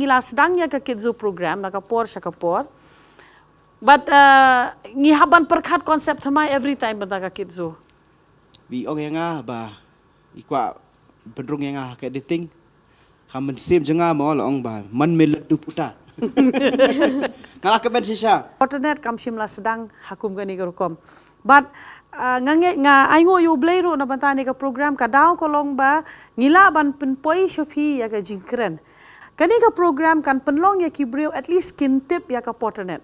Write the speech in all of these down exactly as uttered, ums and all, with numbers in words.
Ngi la sdang ïa ka Kidzoo program na ka por sha ka por. But uh, ngi hap ban pyrkhat concept thymmai every time bynta ka Kidzoo. Phi ong ïa nga ba i kwah pynrung ïa nga ha ka editing. Ka mynsiem jong nga mo la ong ba man me laddu puta. Nga la kmen shisha. Fortnight kam shym la sdang ha kum kane ka rukom. But uh, nga nge nga ainguh ïa U Blei ruh na bynta ne ka program, ka daw ka long ba ngi lah ban pynpoi sha phi ïa ka jingkren. Kane ka program kan pynlong ïa ki briew at least kin tip ïa ka fortnight.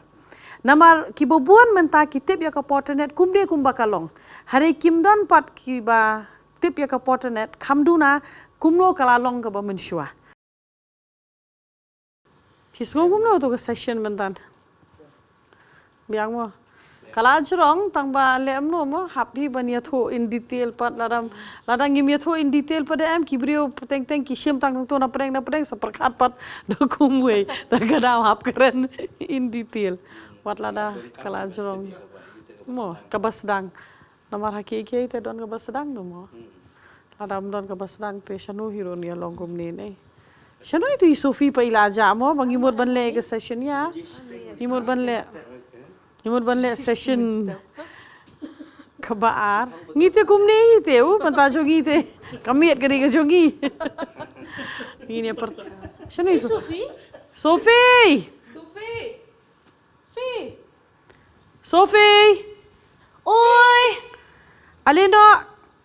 Namar kiba bun mynta ki tip ïa ka fortnight kumne kumba ka long. Hynrei kim don pat kiba tip ïa ka fortnight kham duna kumno ka la long kaba mynshuwa. Phi sngew kumno to ka session mynta? Biang mo. Ka la jrong tang ba leh kumno mo, hap hi ban ïathuh in detail pat. Lada, lada ngim ïathuh in detail pat de em, ki briew teng teng ki shim tang to na pdeng na pdeng sa pyrkhat pat da kumwei. Da ka daw hap kren in detail. Wat lada ka la jrong mo, kaba sdang. Namar ha kiei kiei te don kaba sdang, no mo. Lada ym don kaba sdang te shano hi ruh yn ïa long kumne ne. Shano ito i Sophie pa i la jah mo, ba ngi mut ban leh ka session ïa. Ngi mut ban leh. Ngi mut ban leh session kaba ar. Ngi te kumne i te u, mynta jong ngi te. Ka miet ka dei ka jong ngi. Ngi ne per. Shano i Sophie? Sophie! Sophie! Sophie! Oi! Ale noh,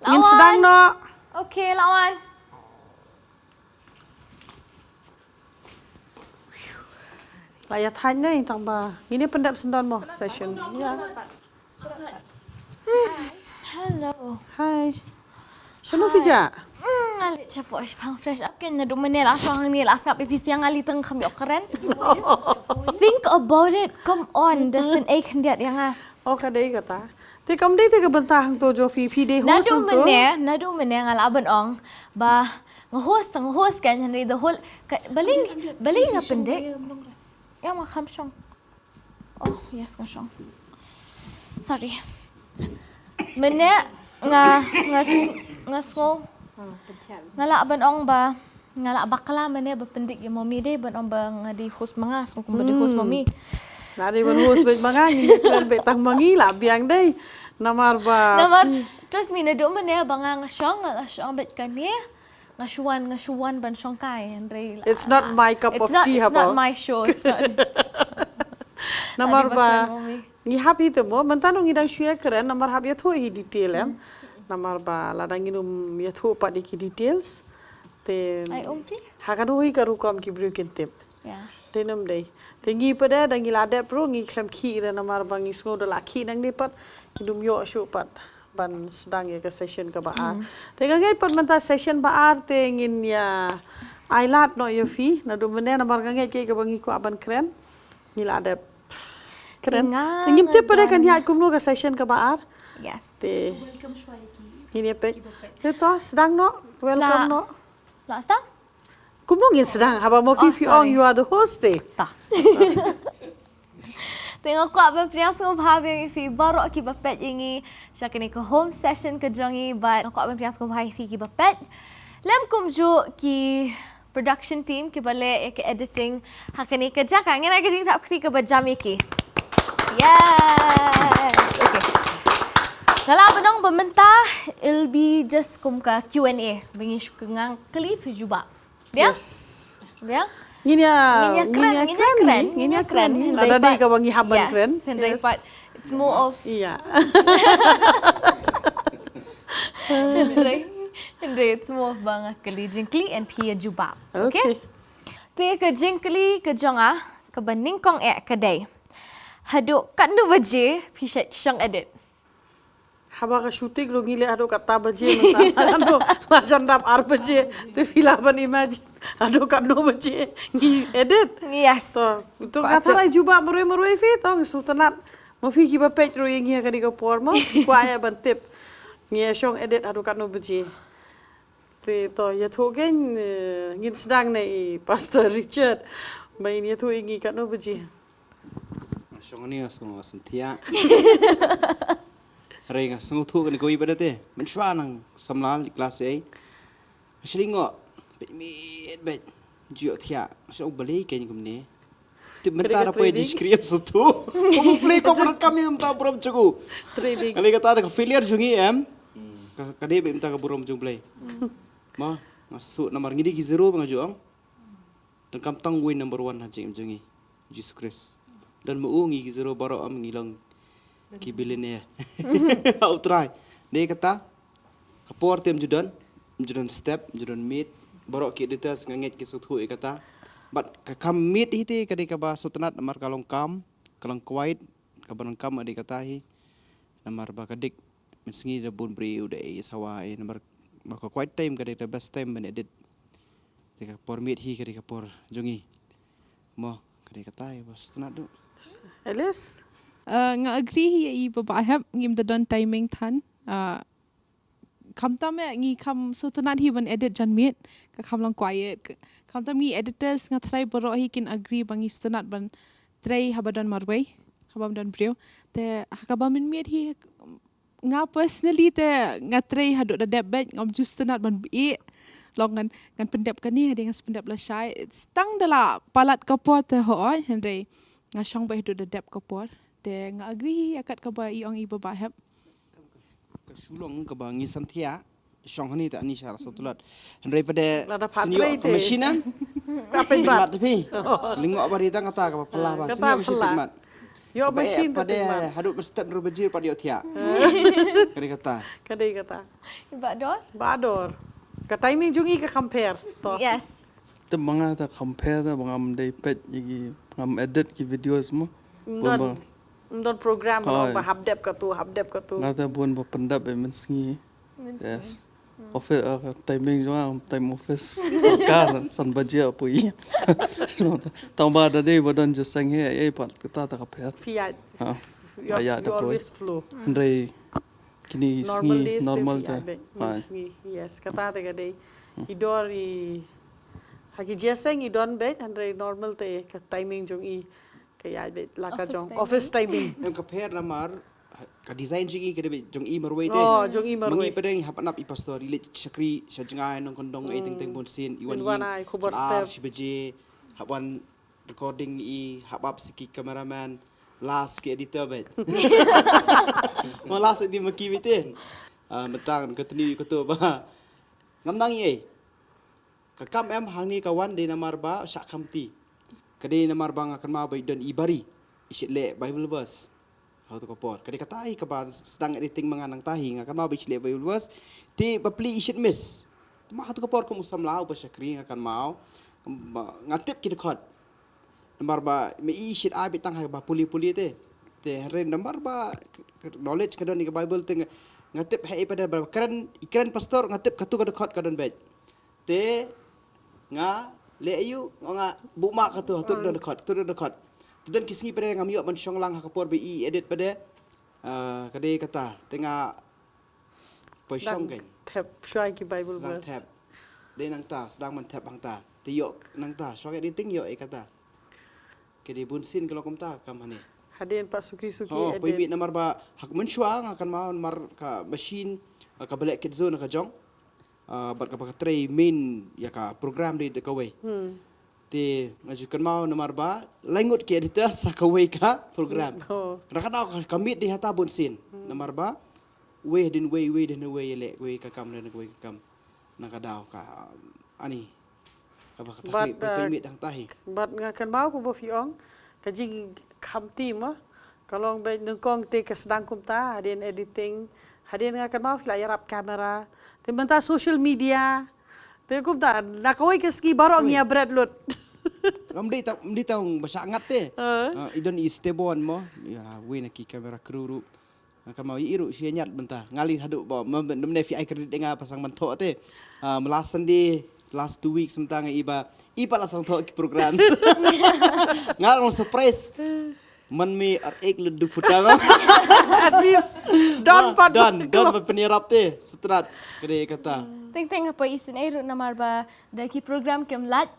ngin sdang noh. Okay, la wan. La ïa thait ne tang ba ngin ïa pyndep syndon mo session. Ïa. Hello. Hi. Shano phi jah? Mm, nga leit shapoh shaphang fresh up, kan naduh mynne la shong hangne la sngap ïa phi, siang nga leit tang kham ïoh kren. Think about it. Come on. Da sien ei khyndiat ïa nga. Oh, ka dei kata. Te kam dei te ka bynta hangto jong phi, phi dei host hangto. Naduh mynne, naduh mynne nga lah ban ong ba nga host, nga host kan, hynrei the whole ka, balei, balei nga pyndik. Ïa, ma kham shong. Oh, yes, nga shong. Sorry. Mynne nga, nga s-, nga sngew. Nga lah ban ong ba nga lah bakla mynne ba pyndik ïa mommy, dei ban ong ba nga dei host ma nga, sngew kumba dei host mommy. Lah dei ban host beit ma nga, ngi kren beit tang ma ngi lah biang dei. Namar ba, namar, trust me, naduh mynne ba nga, nga shong, nga shong beit kane. Nga shu wan, nga shu wan ban shongkai, hynrei, it's not my cup of tea, haba. It's not my show, it's not. Namar ba ngi hap hi te mo, mynta ngi dang shu ïa kren, namar hap ïathuh hi detail em. Namar ba lada ngin ym ïathuh pat ïa ki details. Te ha kano hi ka rukom ki briew kin tip. Te nym dei. Te ngi pat de, da ngi la dep ruh ngi khlem khih re namar ba ngi sngew da la khih nangne pat ngin ym ïoh shuh pat ban sdang ïa ka session kaba ar. Te nga ngeit pat mynta session ba ar te ngin ïa ai lad noh ïa phi naduh mynne namar nga ngeit kaei kaba ngi kwah ban kren. Ngi la dep kren. Te ngim tip pat de kan ïaid kumno ka session kaba ar. Te ngin ïa peit. Te to sdang noh, welcome noh. La sdang? Kumno ngin sdang haba mo phi, phi ong you are the host te. Ta. Te nga kwah ban pynïasngewbha biang ïa phi baroh kiba peit ïa ngi sha kane ka home session ka jong ngi, bad nga kwah ban pynïasngewbha ïa phi kiba peit. Lem kumjuh ki production team kiba leh ïa ka editing ha kane ka jaka. Ngin ai ka jingthap kti kaba jam ïa ki. Yes. Okay. Nga lah ban ong ba mynta it'll be just kum ka Q and A. Ba ngi shu kynjang kylli phi jubab. Biang? Yes. Biang? Ngin ïa, ngin ïa kren, ngin ïa kren, ngin ïa kren. Lada dei kaba ngi hap ban kren. Hynrei pat, it's more of, iya. Hynrei, hynrei it's more of ba nga kylli jingkylli and phi ïa jubab. Okay? Te ka jingkylli ka jong nga kaba nyngkong eh ka dei, haduh katno baje phi shait shong edit? Haba ka shooting ruh ngi leh haduh katta baje mynta. Haduh la jan dap ar baje. Te phi lah ban imagine haduh katno baje ngi edit. Yes. To, to ka tharai jubab marwei marwei phi, to ngi sngewtynnat. Ma phi kiba peit ruh ïa ngi ha kane ka por mo, kwah ïa ban tip. Ngi ïa shong edit haduh katno baje. Te to ïathuh kein, eh, ngin sdang na i Pastor Richard. Ba in ïathuh ïa ngi katno baje. Nga shong hangne nga sngew nga sngewthiah. Hynrei nga sngewthuh kane kawei pat de te. Mynshuwa nang samla leit klas ei. Nga shu lyngngoh. Beit miet beit. Ju thiah, shu balei kein kumne. Tip mynta da poi training. Discreet sutu. Kamu play ko pun kami mynta burom jong u. Training. Kali kata da ka failure jong i em. Ka, ka dei ba mynta ka burom jong Blei. Ma, nga shu namar ngi dei ki zero ba nga ju ong. Donkam tang wei number one ha jingim jong i. Jisu Khrist. Don ma u ngi ki zero baroh am ngi long ki billionaire. Ha u trai. Dei kata. Ka por te ym ju don, ym ju don step, ym ju don miet. Baroh ki editors nga ngeit ki sngewthuh ïa kata. But ka kam miet hi te ka dei kaba sngewtynnat namar ka long calm, ka long quiet, kaba long calm ka dei kata hi. Namar ba ka dik mynsngi da bun briew da ïa sawa ïa namar ba ka quiet time ka dei ka best time ban edit. Te ka por miet hi ka dei ka por jong i. Mo, ka dei kata hi ba sngewtynnat duh. Alice? Uh, nga agree hi ïa i ba ba hep ngim da don timing than. Uh, khamtam eh ngi kham sngewtynnat hi ban edit jan miet, ka kham long quiet. Ka- Khamtam ngi editors nga trai baroh hi kin agree ba ngi sngewtynnat ban trei haba don marwei, haba don briew. Te ha kaba mynmiet hi nga personally te nga trei haduh da dep beit, ngam ju sngewtynnat ban ïeh. Long ngan, ngan pyndep kane, hadien ngan pyndep lashai. Tang da la palat ka por te hooid, hynrei nga shong beit haduh da dep ka por. Te nga agree hi ïa kat kaba i ong i ba ba hep. Ka shu long kaba ngi san thiah, shong hani ta ani shara sotulot. Hynrei pat de lada pha senior trei ka te. Machine, eh? Ka pynbat. Pynbat phi. Lyngngoh ba dei tang kata kaba phylla ba. Kata senior machine phylla. Pynbat. Ïoh machine pat de pynbat. Haduh mynstep ruh bajir pat ïoh thiah. Ka dei kata. Ka dei kata. Ba Dor? Ba Dor. Ka timing jong i ka compare. To. Yes. Te ba nga ta compare ta ba ngam dei peit ïa ki, ngam edit ki videos mo. Ym don. Bun ba Ym don program ba hap dep katu, hap dep katu. Nga ta bun ba pyndep eh mynsngi. Mynsngi. Yes. Office, uh, timing jong nga, time office. Sorkar, san baje poi. Tang ba da dei ba don jingïaseng hi, eh, pat kata ta ka pher. Phi ïaid. Ha. You are, you always flow. Hynrei kine ki sngi normal te. Normal days te phi ïaid beit. Mynsngi. Yes, kata te ka dei. I Dor i ha ki jingïaseng i don beit, hynrei normal te ka timing jong i. Ka ïaid beit la ka jong office timing. Em ka pher namar ka design jong i ka dei beit jong i marwei te. Oh, jong i marwei. Ma ngi pat de ngi hap ban ap i pastor, i leit shakri sha jngai nongkyndong, eh, teng teng bun sien, i wan, i wan ai khubor step. Shi baje, hap wan recording i, hap ap sha ki cameraman, last ki editor beit. Ma last di ma ki beit te. Ah, mynta ngan continue kato ba ngam nang ei. Ka kam em hangne ka wan dei namar ba shah khamti. Ka dei namar ba nga kynmaw ba i don i bari i shait leh Bible verse. Ha tu ka por. Ka dei kata hi kaba sdang editing ma nga nangta hi, nga kynmaw ba i shait leh Bible verse. Te bapli i shait miss. Te ma ha tu ka por kum u samla uba shakri nga kynmaw. Nga tip ki dkhot. Namar ba ma i shait ai beit tang ha ba pule pule te. Te hynrei namar ba knowledge ka don ïa ka Bible te nga, nga tip ha i pat de ba kren, i kren pastor nga tip katu ka dkhot ka don beit. Te nga leh aïu, nga buh mark katu, tu don dkhot, tu don dkhot. Te don ki sngi pat de ngam ïoh ban shong lang ha ka por ba i edit pat de. Ah, ka dei kata, te nga poi shong kein. Sdang thep shuwa ki Bible verse. Sdang thep. Dei nangta, sdang ban thep hangta. Te ïoh nangta, shuwa ka editing ïoh ei kata. Ka dei bun sien ka long kumta, kam hangne. Hadien pat suki suki edit. Oh, poi miet namar ba, hap mynshuwa nga kynmaw namar ka machine, kaba leh kit zone ka jong. Ah, bad kaba ka trei main ïa ka program dei da kawei. Hmm. Te nga ju kynmaw namar ba lai ngut ki editor sa kawei ka program. Oh. Na ka daw ka, ka miet dei hata bun sien. Hmm. Namar ba wei hadien wei, wei hadien wei ïaleh kawei ka kam hadien kawei ka kam. Na ka daw ka ani. Kaba ka, but, takni, uh, pynmih dang tahi. But nga kynmaw kumba phi ong ka jingkhamti mo. Ka long ba nyngkong te ka sdang kumta, hadien editing, hadien nga kynmaw phi la ïarap kamera. Te mynta social media. Te kumta na kawei ka sngi baroh ngi ïa bret lut. Ngam dei tang, ngam dei tang ba shah ngat te. Uh. Uh, i don i Stebon mo. Ïa, wei na ki kamera crew ruh. Nga kynmaw ïa i ruh shu ïa ñiad mynta. Nga leit haduh ba, mynne phi ai credit ïa nga ba sdang ban thoh te. Ah, last Sunday, last two weeks mynta nga i ba, i pat la sdang thoh ki program. Nga long surprise. Man me ar ek lut du phuta nga. At least don pat don, don pat pynïarap te. Sutrat. Ka dei kata. Teng teng hapoh isynei ruh namar ba da ki program kim lait.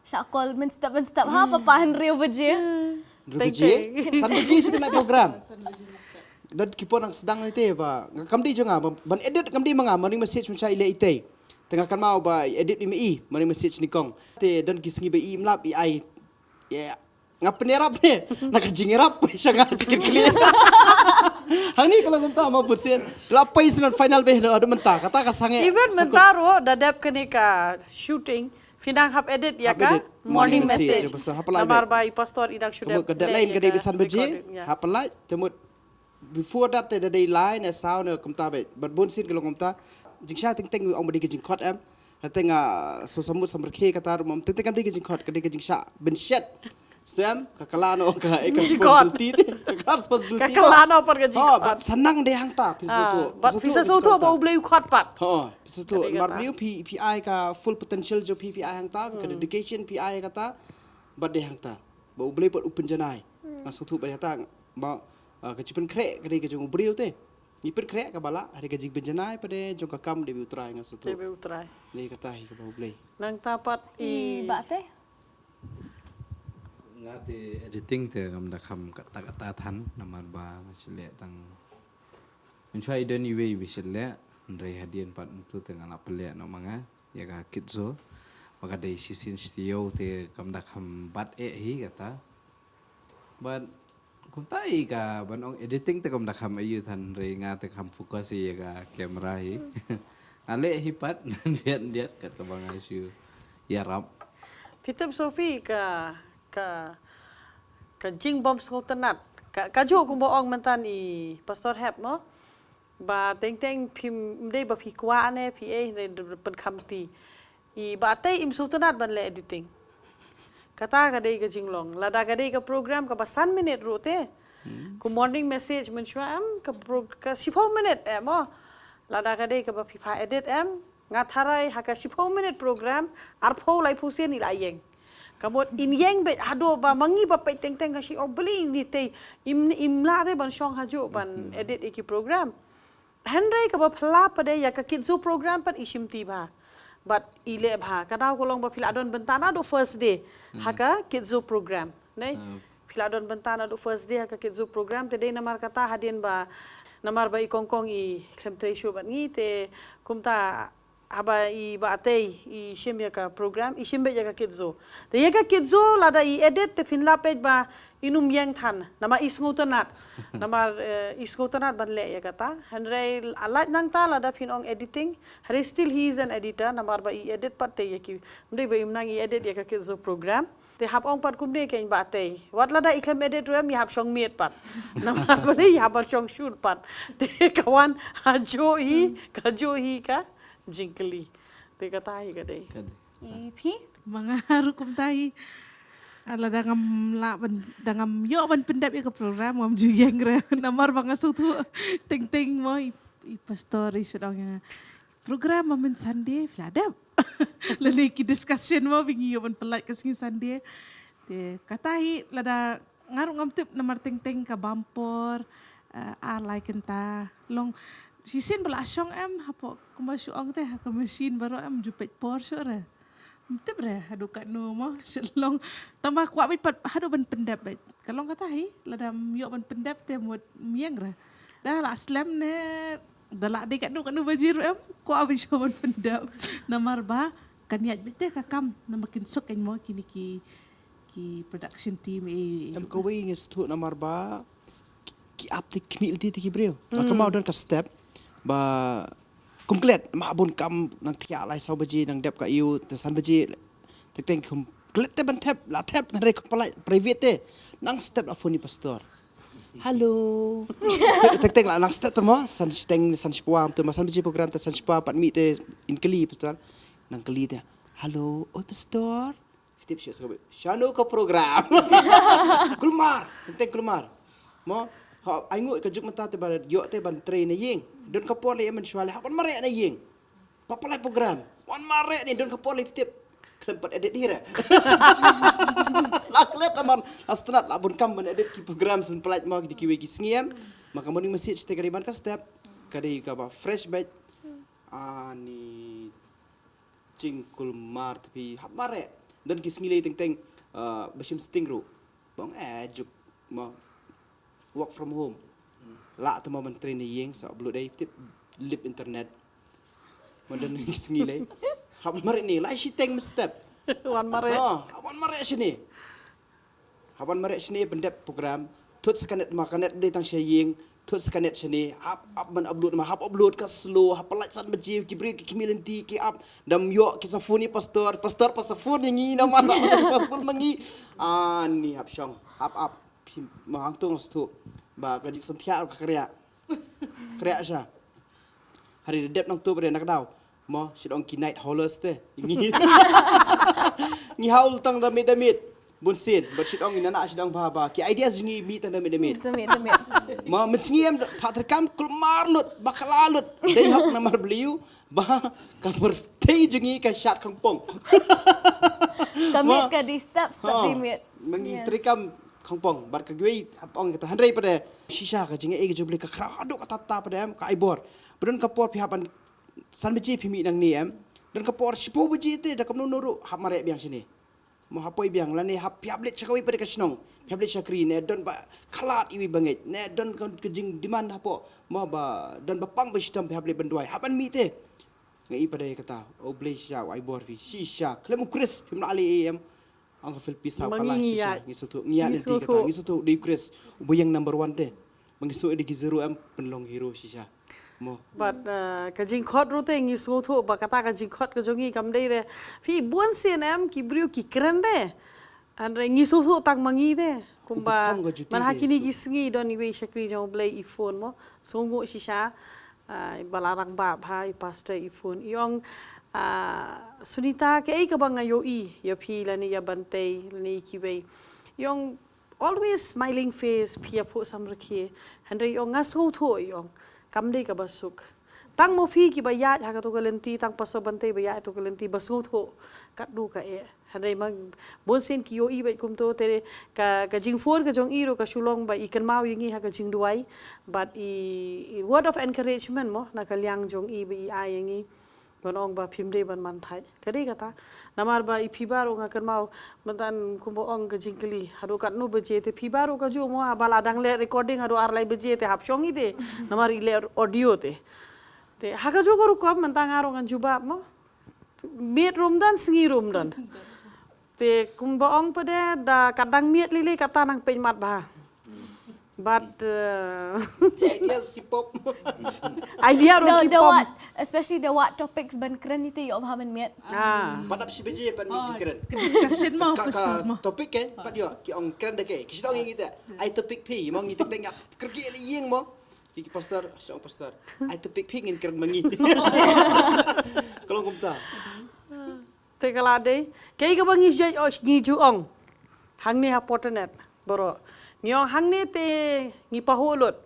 Shah call mynstep mynstep ha papa hynriew baje. Hynriew baje? San baje shu pynlait program. Dang ki por nang sdang ite ba. Kam dei jong nga ban edit, kam dei ma nga, morning message mynshwa i leh ite. Te nga kynmaw ba i edit i me i, morning message nyngkong. Te don ki sngi ba i im lap i ai. Yeah. Nga pynïarap te. Na ka jingïarap sha nga jingkitkhlieh. Hangne ka long kumta ma bun sien. Te la poi sien final bad haduh mynta. Kata ka sangeh. Even mynta ruh da dep kane ka shooting. Phi nang hap edit ïa ka morning message. Namar ba i pastor i dang shu dep. Ka deadline ka dei ba san baje. Hap pynlait. Te mut before that te da dei lai ne saw ne kumta bad. Bad bun sien ka long kumta. Jingshai teng teng ong ba dei ka jingkhot em. Kata nga so samut samrkhe kata ruh mom teng teng kam dei ka jingkhot ka dei ka jingshah bynshet. Stem ka kala no ka eh, ka responsibility te. Ka kala responsibility. Ka kala no pat ka jingkhot. Bad sanang dei hangta phi sngewthuh. Bad phi sngewthuh ba U Blei u khot pat. Ha, phi sngewthuh. Mar Blei phi phi ai ka full potential jong phi phi ai hangta, ka dedication phi ai kata. Bad dei hangta. Ba U Blei pat u pynjanai. Nga sngewthuh ba dei hangta ba ka jingpynkhreh ka dei ka jong u briew te. Ngi pynkhreh kaba lah, ha dei ka jingpynjanai pat dei jong ka kam dei ba U Trai nga sngewthuh. Dei ba U Trai. Dei kata hi kaba U Blei. Nangta pat i ba te. Nga te editing te ngam da kham kata kata than namar ba nga shu leh tang. Mynshuwa i don iwei ba shu leh hynrei hadien pat mynta te nga la pynleh noh ma nga ïa ka kit zo. Ba ka dei shisien shu te kam da kham bat eh hi kata. But kumta i ka ban ong editing te kam da kham aiu than hynrei nga te kham focus ïa ka camera hi. Nga leh hi pat diat diat kat kaba nga shu ïarap. Phi tip Sophie ka ka ka jingbym sngewtynnat ka ka ju kumba ong mynta i Pastor Hep mo. Ba teng teng phim dei ba phi kwah ne phi eh ne pynkham ti. I ba tei im sngewtynnat ban leh editing. Kata ka dei ka jinglong lada ka dei ka program kaba san minit ruh te. Ku morning message mynshuwa em ka pro ka shiphew minit em mo. Lada ka dei kaba phi pha edit em. Nga tharai ha ka shiphew minute program arphew laiphew sien i la ïeng. Ka mut in ïeng bad haduh ba ma ngi ba peit teng teng ka shi o bli ni te im im la de ban shong hajuh ban edit ïa ki program. Hynrei kaba phylla pat de ïa ka kit zo program pat i shim ti bha. Bad i leh bha ka daw ka long ba phi la don bynta naduh first day ha ka kit zo program. Nei. Phi la don bynta naduh first day ha ka kit zo program te dei namar kata hadien ba namar ba i kongkong i khlem trei shuh bad ngi te kumta haba i ba tei i shim ïa ka program i shim beit ïa ka kit zo. Te ïa ka kit zo lada i edit te phin la peit ba i num ïeng than namar i sngewtynnat. Namar i sngewtynnat ban leh ïa kata. Hynrei a lait nangta lada phin ong editing hynrei still he is an editor namar ba i edit pat te ïa ki. Mdei ba im nang i edit ïa ka kit zo program. Te hap ong pat kumne kein ba tei. Wat lada i khlem edit ruh em i hap shong miet pat. Namar ba dei i hap shong shun pat. Te ka wan ha jo hi ka jo hi ka jingkylli. Te kata hi ka dei. I phi? Ma nga ruh kumta hi. Lada ngam lah ban da ngam ïoh ban pyndep ïa ka program ngam ju ïeng re. Namar ba nga sngewthuh teng teng mo i pastor i sdang ïa nga. Program ma men Sunday phi la dep. Lane ki discussion mo ba ngi ïoh ban pynlait ka sngi Sunday. Te kata hi lada nga ruh ngam tip namar teng teng ka bam por ar lai kynta long shisien ba la shong em hapoh kumba shu ong te ha ka machine baroh em ju peit por shuh re. Ym tip re haduh katno mo shu long tang ba kwah beit pat haduh ban pyndep beit. Ka long kata hi lada ym ïoh ban pyndep te mut ym ïeng re. Da la slem ne da la dei katno katno baje ruh em kwah beit shuh ban pyndep. Namar ba kan ïaid beit te ka kam namar kin suk kan mo kine ki ki production team i. Em kawei ngi sngewthuh namar ba ki ap te khmih lynti te ki briew. Nga kynmaw don ka step ba kum klet ma bun kam nang thiah lai saw baje nang dep ka iu te san baje. Tek teng kum klet te ban thep la thep nang re kum palai private te nang step la phone i pastor. Hello. Tek teng la nang step te mo san shiteng san shipwa te mo san baje program te san shipwa pat mih te in kali pastor. Nang kali te. Hello, oi pastor. Fitip shu sngewbha. Shano ka program. Kulmar, teng teng kulmar. Mo, ha ai ngut ka juk mynta te ban ïoh te ban trei na ïing. Don ka por le mynshwa le ha ban mareh na ïing. Papalai program. Wan mareh ni don ka por le fitip. Khlem pat edit hi re. La klet la man. Astnat la bun kam ban edit ki program sen pelait mo ki kiwei ki sngi em. Ma ka morning message te ka dei ban ka step. Ka dei kaba fresh beit. Ani jingkulmar te phi hap mareh. Don ki sngi lei teng teng ba shim sting ruh. Bong eh juk mo work from home. La te mo ban trei na ïing sa upload dei tip lip internet. Mo don ni sngi lei. Hap mareh ni lai shiteng mynstep. Wan mareh. Oh, hap wan mareh shane. Hap wan mareh shane pyndep program. Thut sa ka net, ma ka net dei tang sha ïing. Thut sa ka net shane. Hap, hap ban upload ma hap upload ka slow. Hap pyllait san baje ki briew ki khmih lynti ki ap. Dam ïoh ki sa phone ïa pastor. Pastor pa sa phone ïa ngi namar pa sa phone ma ngi. Ah, ni hap shong. Hap, hap. Phi, ma hangto nga sngewthuh ba ka jingsan thiah ka kriah. Kriah sha. Hari da dep nangto ba dei na ka daw. Mo, shu ong ki night howlers te. Ngi, ngi haul tang da miet da miet. Bun sien, bad shu ong ina na shu ong ba ba. Ki ideas ngi mih tang da miet da miet. Te miet te miet. Mo, mynsngi em pat treikam kulmar lut, bakla lut. Dei hok namar bliu ba ka pyrthei jong ngi ka shad khongpong. Ka miet ka dei step step dei miet. Ma ngi treikam khongpong bad ka kiwei hap ong kata hynrei pat de shisha ka jingaiei ka jong U Blei ka khraw haduh katta katta pat de em ka ai bor. Ba don ka por phi hap ban san baje phi mih nangne em. Don ka por shiphew baje te da kumno kumno ruh hap mareh biang shane. Mo hap poi biang lane hap phi hap leit sha kawei pat de ka shnong. Phi hap leit shakri ne don ba khlad iwei bangeit ne don ka jingdemand hapoh. Mo ba don ba pang ba shitom phi hap leit ban duwai hap ban mih te. Nga i pat de kata, O Blei shisha, u ai bor phi shisha. Khlem U Khrist phim lah leh ei em. Ong ka Philippi saw khala shisha. Ngi sngewthuh, ngi ïaid lynti kata, ngi sngewthuh dei U Khrist uba ïeng number one te. Ma ngi sngewthuh dei ki zero em pynlong hero shisha. Mo. Bad ka jingkhot ruh te ngi sngewthuh ba kata ka jingkhot ka jong ngi kam dei re. Phi bun sien em ki briew ki kren de. Hynrei ngi sngewthuh tang ma ngi de. Kumba man ha kine ki sngi don iwei shakri jong U Blei i phone mo. Sngewnguh shisha. Ah, i ba la rangbah bha i pastor i phone i ong, ah, Sunita, kaei kaba nga ïohi ïa phi lane ïa Bantei lane ïa kiwei. I ong always smiling face phi ïa phuh samrkhie. Hynrei i ong nga sngewthuh i ong kam dei kaba suk. Tang mo phi kiba ïaid ha kato ka lynti tang pastor Bantei ba ïaid ha kato ka lynti ba sngewthuh katno ka eh. Hynrei ma bun sien ki ïohi bad kumto te ka, ka jingphone ka jong i ruh ka shu long ba i kynmaw ïa ngi ha ka jingduwai bad i, i word of encouragement mo na ka liang jong i ba i ai ïa ngi. Ban ong ba phim dei ban man thait. Ka dei kata. Namar ba i phi baroh nga kynmaw mynta kumba ong ka jingkylli haduh katno baje te phi baroh kajuh mo haba la dang leh recording haduh ar lai baje te hap shong i te. Namar i leh audio te. Te ha kajuh ka rukom mynta nga ruh ngan jubab mo. Miet ruh ym don, sngi ruh ym don. Te kumba ong pat de da ka dang miet lei lei kata nang peit mat bha. Bad eh, ideas ki pop. Idea ruh ki pop. Especially the what topics ban kren ite ïoh bha ban miet. Ah. Pat ap shi baje pat miet shi kren. Ka discussion mo pastor mo. Topic ke pat ïoh ki ong kren da ke. Ki shi ong ïa ngi te. Ai topic phi mo ngi tek tek ngap kren ki le ïing mo. Ki pastor, shi ong pastor. Ai topic phi ngin kren ma ngi. Ka long kumta. Te ka la dei kaei kaba ngi jait, oh, ngi ju ong. Hangne ha Porternet baroh ngi ong hangne te ngi pahuh lut.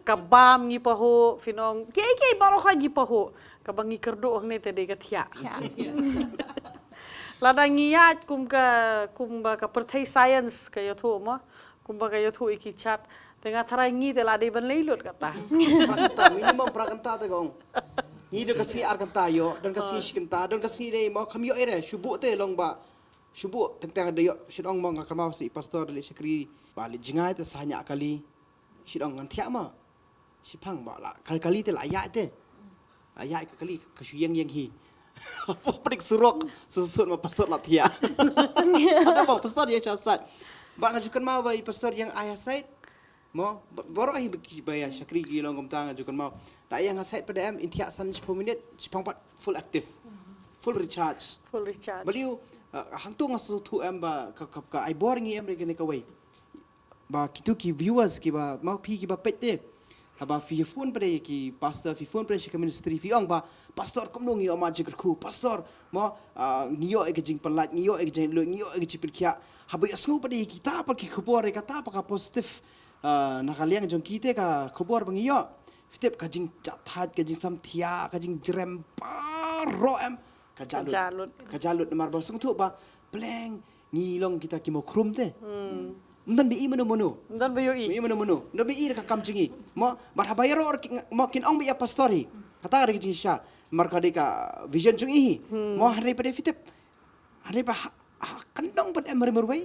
Ka bam ngi pahuh, phin ong kiei kiei baroh ka ngi pahuh. Kaba ngi kyrduh hangne te dei ka thiah. Lada ngi ïaid kum ka, kumba ka pyrthei science ka ïathuh mo. Kumba ka ïathuh ïa ki chat. Te nga tharai ngi te la dei ban leit lut kata. Phra kynta, minimum phra kynta te ka ong. Ngi don ka sngi ar kynta ïoh, don ka sngi shi kynta, don ka sngi dei mo kham ïoh ire, shu buh te long ba. Shu buh teng teng da ïoh, shu ong mo nga kynmaw sa i pastor da leit shakri. Ba leit jngai te sa ñiah kali. Shu ong ngan thiah mo. Shiphang ba la kal kali te la ïaid te. La ïaid ka kali ka shu ïeng ïeng hi. Prik surok, shu thut ma pastor la thiah. Ada ba pastor ïeng sha side. Ba nga ju kynmaw ba i pastor ïeng ai ha side. Mo, baroh hi ba ïa shakri ki long kumta nga ju kynmaw. Da ïeng ha side pat de em in thiah san shiphew minit, shiphang pat full active. Full recharge. Full recharge. Balei, eh, hangto nga shu thut em ba ka, ka, ka ai bor ngi em re kane kawei. Ba kito ki viewers kiba, ma phi kiba peit te. Haba phi phone pat de ki pastor, phi phone pat de sha ka ministry, phi ong ba pastor kumno ngi ïoh mat jingkyrkhu, pastor mo, ah, ngi ïoh ïa ka jingpynlait, ngi ïoh ïa ka jinglut, ngi ïoh ïa ka jingpynkhia. Haba ïohsngew pat de kita pat ki khubor, ïa kata pat ka positive, ah, na ka liang jong ki te ka khubor ba ngi ïoh. Phi tip ka jingjahthait, ka jingsamthiah, ka jingjrem baroh em. Ka jah lut. Ka jah lut. Ka jah lut namar ba sngewthuh ba pleng ngi long kita ki mawkhrum te. Hmm. Ym don ba i mano mano. Ym don ba ïohi. Ba i mano mano. Ym don ba i ka kam jong i. Mo, bad haba ïaroh ki, mo kin ong ba i pastor hi. Kata ka dei ka jingshisha. Namar ka dei ka vision jong i hi. Hmm. Mo, hynrei pat de phi tip. Hynrei ba ha, ha, kyndong pat em marwei marwei.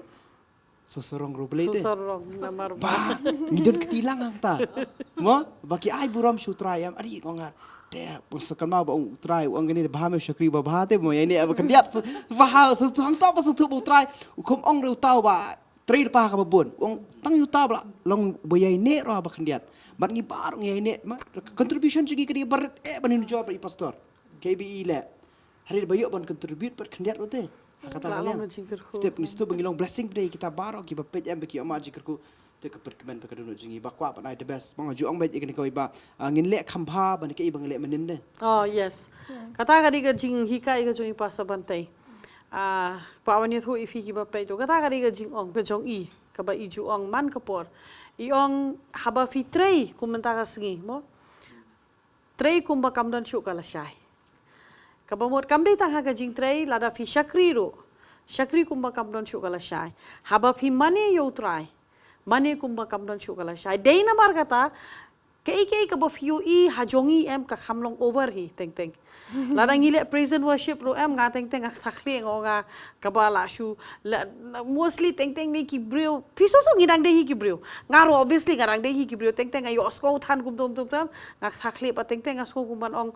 Sngewsarong ruh Blei te. Sngewsarong namar ba ngi don kti lang hangta. Mo, ba ki ai burom sha U Trai em. Adi ko ngar. Te, u sa kynmaw ba u Trai, u ong kane te bha me shakri ba bha te mo ïaineh ba khyndiat. Bha, sa tu hangta ba sa tu ba u Trai. U kham ong re uta ba trei pa ka ba bun. U ong tang uta ba long ba ïaineh ruh ba khyndiat. Bad ngi baroh ngi ïaineh ma contribution jong ngi ka dei ba rit eh ban ïa u jor ba i pastor. K B E leh. Hynrei ba ïoh ban contribute bad khyndiat ruh te. Ha kata ka liang. Step ngi step ngi long blessing ba dei kita baroh ki ba peit em ba ki ïoh ma jingkyrkhu. Te ka pyrkmen ba ka dohnud jong ngi ba kwah ban ai the best. Ba nga ju ong beit ïa kane kawei ba, ah, ngin leh kham bha ba ne kaei ba ngi leh mynnin de. Oh yes. Kata ka dei ka jinghikai ka jong i Pastor Bantei. Ah, pa wan ïathuh ïa phi ki ba peit to. Kata ka dei ka jingong ka jong i kaba i ju ong man ka por. I ong haba phi trei kum mynta ka sngi mo. Trei kumba kam don shuh ka lashai. Kaba mut kam dei tang ha ka jingtrei, lada phi shakri ruh. Shakri kumba kam don shuh ka lashai. Haba phi mane ïa u Trai. Mane kumba kam don shuh ka lashai. Dei namar kata, kaei kaei kaba phi ïohi ha jong i em ka kham long over hi, teng teng. Lada ngi leh praise and worship ruh em nga teng teng nga thakhleh nga ong nga kaba la shu la, mostly teng teng ne ki briew. Phi sngewthuh ngi dang dei hi ki briew. Nga ruh obviously nga dang dei hi ki briew teng teng nga ïohsngew than kumtum tum tam. Nga thakhleh ba teng teng nga sngew kum ban ong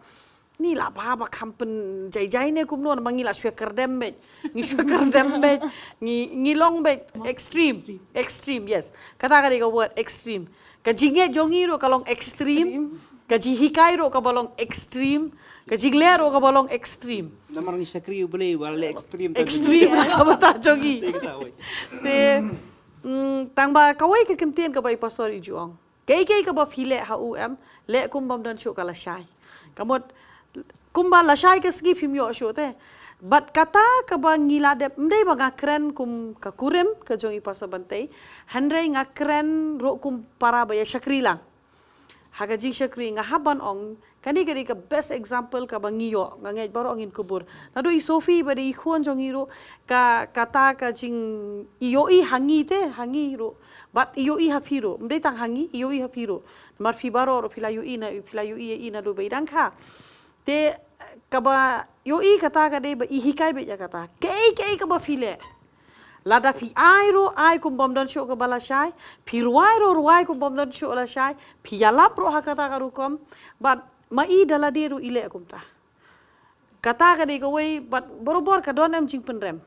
ni la ba ba kham pynjaijai ne kumno namar ngi la shu kyrdem beit. Ngi shu kyrdem beit. Ngi, ngi long beit extreme. Extreme, yes. Kata ka dei ka word extreme. Ka jingeh jong ngi ruh ka long extreme. Ka jinghikai ruh kaba long extreme. Ka jingleh ruh kaba long extreme. Namar ngi shakri U Blei ba leh extreme. Extreme kaba ta jong ngi. Te, mm, tang ba kawei ka kyntien kaba i pastor i ju ong. Kaei kaei kaba phi leh ha u em, leh kum bym don shuh ka lashai. Ka mut, kumba lashai ka sngi phim ïoh shuh te. Bad kata kaba ngi la dep, ym dei ba nga kren kum ka kurim, ka jong i Pastor Bantei. Hynrei nga kren ruh kum para ba ïa shakri lang. Ha ka jingshakri nga hap ban ong, kane ka dei ka best example kaba ngi ïoh, nga ngeit baroh ngin kubur. Naduh i Sophie ba dei i khun jong ngi ruh, ka, kata ka jing, i ïohi ha ngi te, ha ngi ruh. Bad i ïohi ha phi ruh, ym dei tang ha ngi, i ïohi ha phi ruh. Namar phi baroh ruh phi la ïohi na, phi la ïohi ïa i naduh ba i dang kha. Te, kaba ïohi kata ka dei ba i hikai beit ïa kata. Kaei kaei kaba phi leh. Lada phi ai ruh ai kum bym don shuh kaba lashai, phi rwai ruh rwai kum bym don shuh lashai, phi ïalap ruh ha kata ka rukom, bad ma i da lade ruh i leh kumta. Kata ka dei kawei, bad barobor ka don em jingpynrem.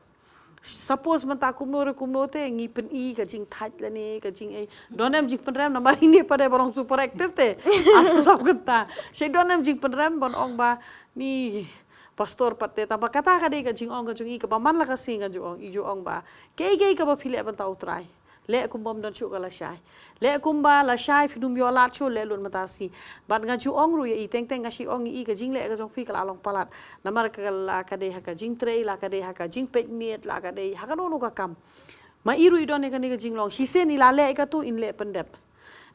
Suppose mynta kumno re kumno te, ngi pyni ka jingthait lane, ka jingei. Don em jingpynrem namar ine pat de ba long super active te. Asa sop kata. Shi don em jingpynrem ban ong ba, ni pastor pat te. Tang ba kata ka dei ka jingong ka jong i kaba man la ka sngi nga ju ong, i ju ong ba. Kaei kaei kaba phi leh ban tau trai. Leh kumba ym don shuh ka lashai. Leh kumba lashai phin ym ïoh lad shuh leh lut mynta sngi. Bad nga ju ong ruh ïa i teng teng nga shu ong ïa i ka jingleh ka jong phi ka la long palat. Namar ka la ka dei ha ka jingtrei, la ka dei ha ka jingpeit miet, la ka dei ha kano kano ka kam. Ma i ruh i don ïa kane ka jinglong. Shisien i la leh ïa katu in leh pyndep.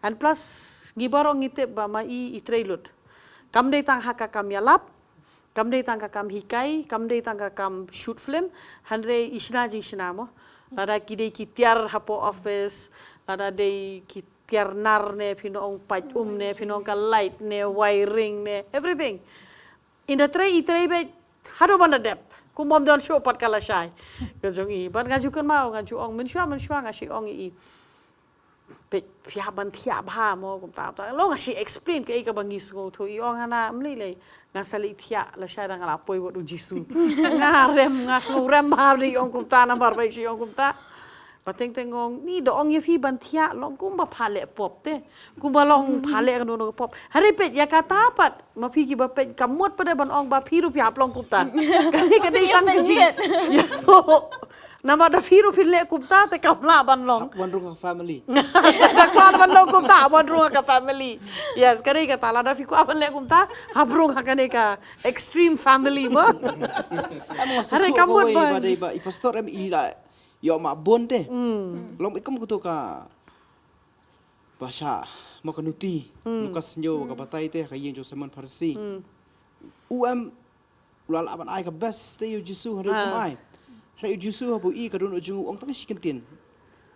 And plus ngi baroh ngi tip ba ma i i trei lut. Kam dei tang ha ka kam ïalap, kam dei tang ka kam hikai, kam dei tang ka kam shoot film, hynrei i shna jingshna mo. Lada ki dei ki tiar hapoh office, lada dei ki tiar nar ne, phin ong pait um ne, phin ong ka light ne, wiring ne, everything. Ynda trei i trei beit haduh ban da dep. Kumba ym don shuh pat ka lashai. Ka jong i. Bad nga ju kynmaw, nga ju ong mynshuwa, mynshuwa nga shu ong ïa i. Peit, phi hap ban thiah bha mo kumta, kumta. Long nga shu explain kaei kaba ngi sngewthuh. I ong hana, ym lei lei. Nga sa leit thiah lashai da nga la poi bad u Jisu. Nga rem, nga sngew rem bha da i ong kumta, namar ba i shu ong kumta. Ba teng teng ong, ni da ong ïa phi ban thiah, long kumba pha leh pop te. Kumba long pha leh kano kano ka pop. Hynrei peit, ïa kata pat, ma phi kiba peit, ka mut pat de ban ong ba phi ruh phi hap long kumta. Kane ka dei tang ka jing. Ïa to. Namar da phi ruh phi leh kumta te kam lah ban long. Hap wan rung ha ka family. Da kwah ban long kumta, hap wan rung ha ka family. Yes, ka dei kata, lada phi kwah ban leh kumta, hap rung ha kane ka extreme family mo. Em, nga sngewthuh kawei ba dei ba i pastor em i la ïoh mah bun te. Long i kum kato ka ba sha ma ka nuti. Lukas hynñiew ka batai te ha ka ïing jong Simon Pharisi. U em u la lah ban ai ka best te ïa u Jisu, hynrei um ai. Hynrei u Jisu haba u i ka dohnud jong u, u ong tang shi kyntien.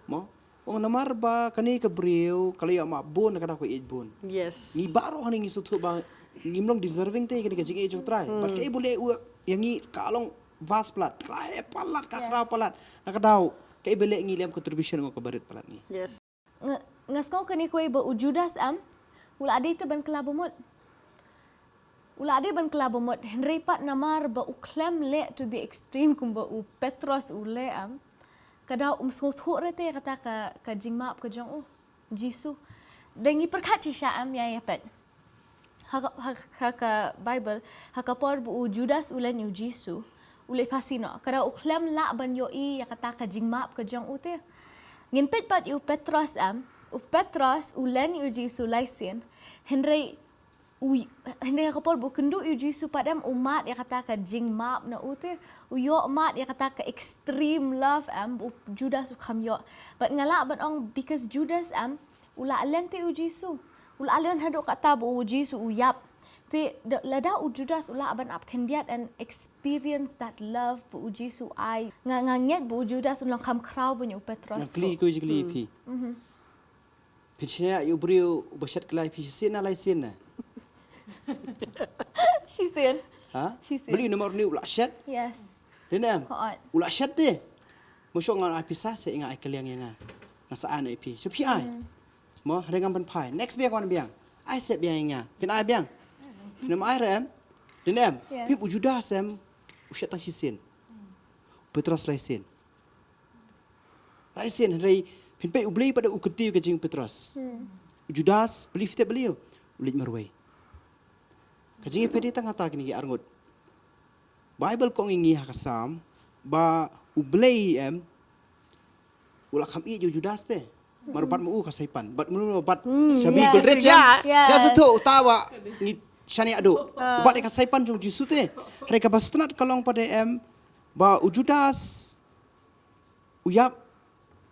Mo? U ong namar ba kane ka briew ka la ïoh mah bun, ka da ka ïeit bun. Yes. Ngi baroh hangne ngi sngewthuh ba ngim long deserving te kane ka jingïeit jong u Trai. But kaei ba u leh u ïa ngi ka long vast palat, ka la heh palat, ka khraw palat. Na ka daw kaei ba leh ngi lem contribution ngo ka barit palat ngi. Yes. Nga, nga sngew kane kawei ba u Judas em, u la dei te ban kylla ba mut. U la dei ban kylla ba mut, hynrei pat namar ba u khlem leh to the extreme kumba u Petros u leh, em, ka daw um sngewthuh re te kata ka, ka jingmap ka jong u Jisu. Da ngi pyrkhat shisha, em, ïa, ïa peit. Ha ka, ha, ha ka Bible, ha ka por ba u Judas u len ïa u Jisu, u leit phasi noh. Ka daw u khlem lah ban ïohi ïa kata ka jingmap ka jong u te. Ngin peit pat ïa u Petros, em, u Petros u len ïa u Jisu lai sien. Hynrei u, hynrei ha ka por ba u kynduh ïa u Jisu pat, em, u mad ïa kata ka jingmap na u te. U ïoh mad ïa kata ka extreme love, em, u Judas u kham ïoh. But nga lah ban ong because Judas, em, u la len te u Jisu. U la len haduh katta ba u Jisu u ïap. Te da, lada u Judas u lah ban ap khyndiat and experience that love ba u Jisu ai. Nga, nga ngeit ba u Judas un long kham khraw ban ïa u Petros. Nga kylli ko, kylli phi. Phi shaniah ïa u briew uba shet kylla ïa phi shisien ne lai sien ne? Shisien. Ha? Shisien. Balei? Namar une u la shet? Yes. Dei ne em? Hooid. U la shet te. Mo shu nga ai pisa se nga ai kylliang ïa nga. Nga sa ai na ïa phi. Shu phi ai. Mo, hynrei ngam pan phai. Next biang wan biang. Ai se biang ïa nga. Phin ai biang. Phin ym ai re em? Dei ne em? Yes. Phi u Judas em. U shet tang shisien. Petros lai sien. Lai sien, hynrei phin peit U Blei pat u kyntiew ka jong u Petros. U Judas, balei phi tip balei? U leit marwei. Ka jingïapeit tang kata kine ki arngut. Bible ka ong ïa ngi ha ka Salm ba U Blei em u la kham ïeit ïa u Judas te. Mar u bat ma u ka saipan. Bat mulu bat shabi yes, gulrit ya. Yes. Ya satu uta wa ngi shaniah duh. U bat ïa ka saipan jong Jisu te. Hynrei kaba sngewtynnat ka long pat em ba u Judas u ïap,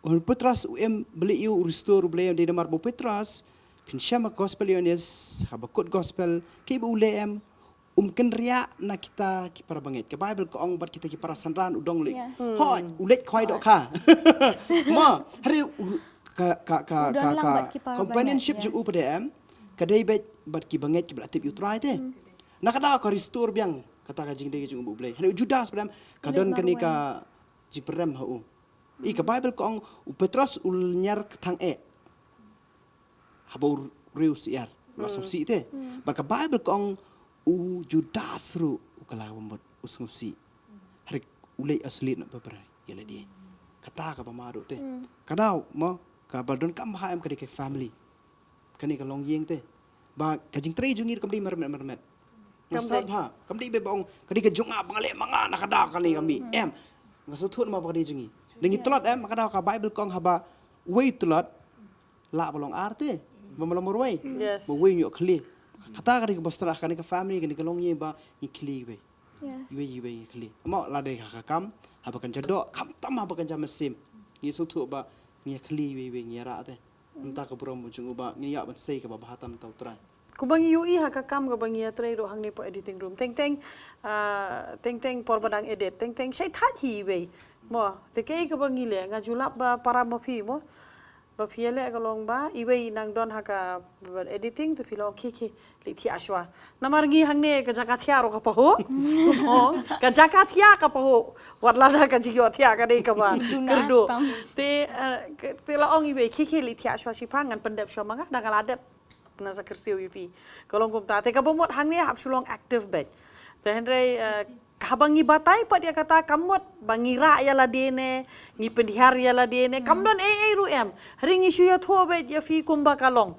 u Petros u im, balei u restore U Blei em? Dei namar ba u Petros, phin shem ha gospel Ïoannis, haba kut gospel, kiba u leh em, um kynriah na kita ki para bangeit. Ka Bible ka ong bad kita ki para synran u dang leit. Yes. Hooid, u leit khwai dohkha. Mo, hynrei u, ka, ka, ka, u don ka, lang ka bad ki para companionship bangeit, jong u yes. Pat em, ka dei beit bad ki bangeit kiba la tip ïa u Trai te. Na ka daw ka restore biang kata ka jingdei ka jong u bad U Blei. Hynrei u Judas pat em, ka don kane ka jingpyrem ha u. I ka Bible ka ong u Petros u lynñiar kthang eh. Haba u riew syiar. Ma sngewsih te. Bad ka Bible ka ong u Judas ruh u kylla ba mut u sngewsih. Hynrei u leit asleep na ba brai ïa lade. Kata kaba ma ruh te. Ka daw mo kaba donkam bha em ka dei ka family. Kane ka longïing te. Ba ka jingtrei jong ngi kam dei mermet mermet. Kam dei. Bha, kam dei ba ong ka dei ka jong nga ba nga leh ma nga na ka daw kane ka mih. Em. Nga sngewthuh namar ba ka dei jong ngi. Da ngi tlot em, ka daw ka Bible ka ong haba uwei u tlot lah ba long ar te. Ba ma long marwei. Yes. Ba uwei un ïoh khlieh. Kata ka dei kaba sdang kane ka family kane ka longïing ba ngi khlieh iwei. Yes. Iwei iwei ngi khlieh. Mo la dei ha ka kam haba kan jadok khamtam haba kan ja mynsiem. Ngi sngewthuh ba ngi khlieh iwei iwei ngi rah te. Mynta ka burom jong u ba ngi ïa ban sei kaba bha tam tau trai. Kumba ngi ïohi ha ka kam kaba ngi ïa trei ruh hangne po editing room. Teng teng, ah, teng teng por ba dang edit. Teng teng shai thait hi iwei. Mo, te kaei kaba ngi leh nga ju lap ba para ma phi mo. Ba phi ïa leh ka long ba iwei nang don ha ka editing to phi long khie khie. Leit thiah shwa. Namar ngi hangne ka jaka thiah ruh ka pahuh. Ong, ka jaka thiah ka pahuh. Wat lada ka jingïohthiah ka dei kaba kyrduh. Te, eh, te la ong iwei khie khie leit thiah shwa shipang ngan pyndep shwa ma nga da nga la dep. Ngan sa kyrsiew ïa phi. Ka long kumta te kaba mut hangne hap shu long active bad. Te hynrei, eh, haba ngi batai pat ïa kata ka mut ba ngi rah ïa lade ne, ngi pynhiar ïa lade ne, kam don ei ei ruh em. Hynrei ngi shu ïathuh beit ïa phi kumba ka long.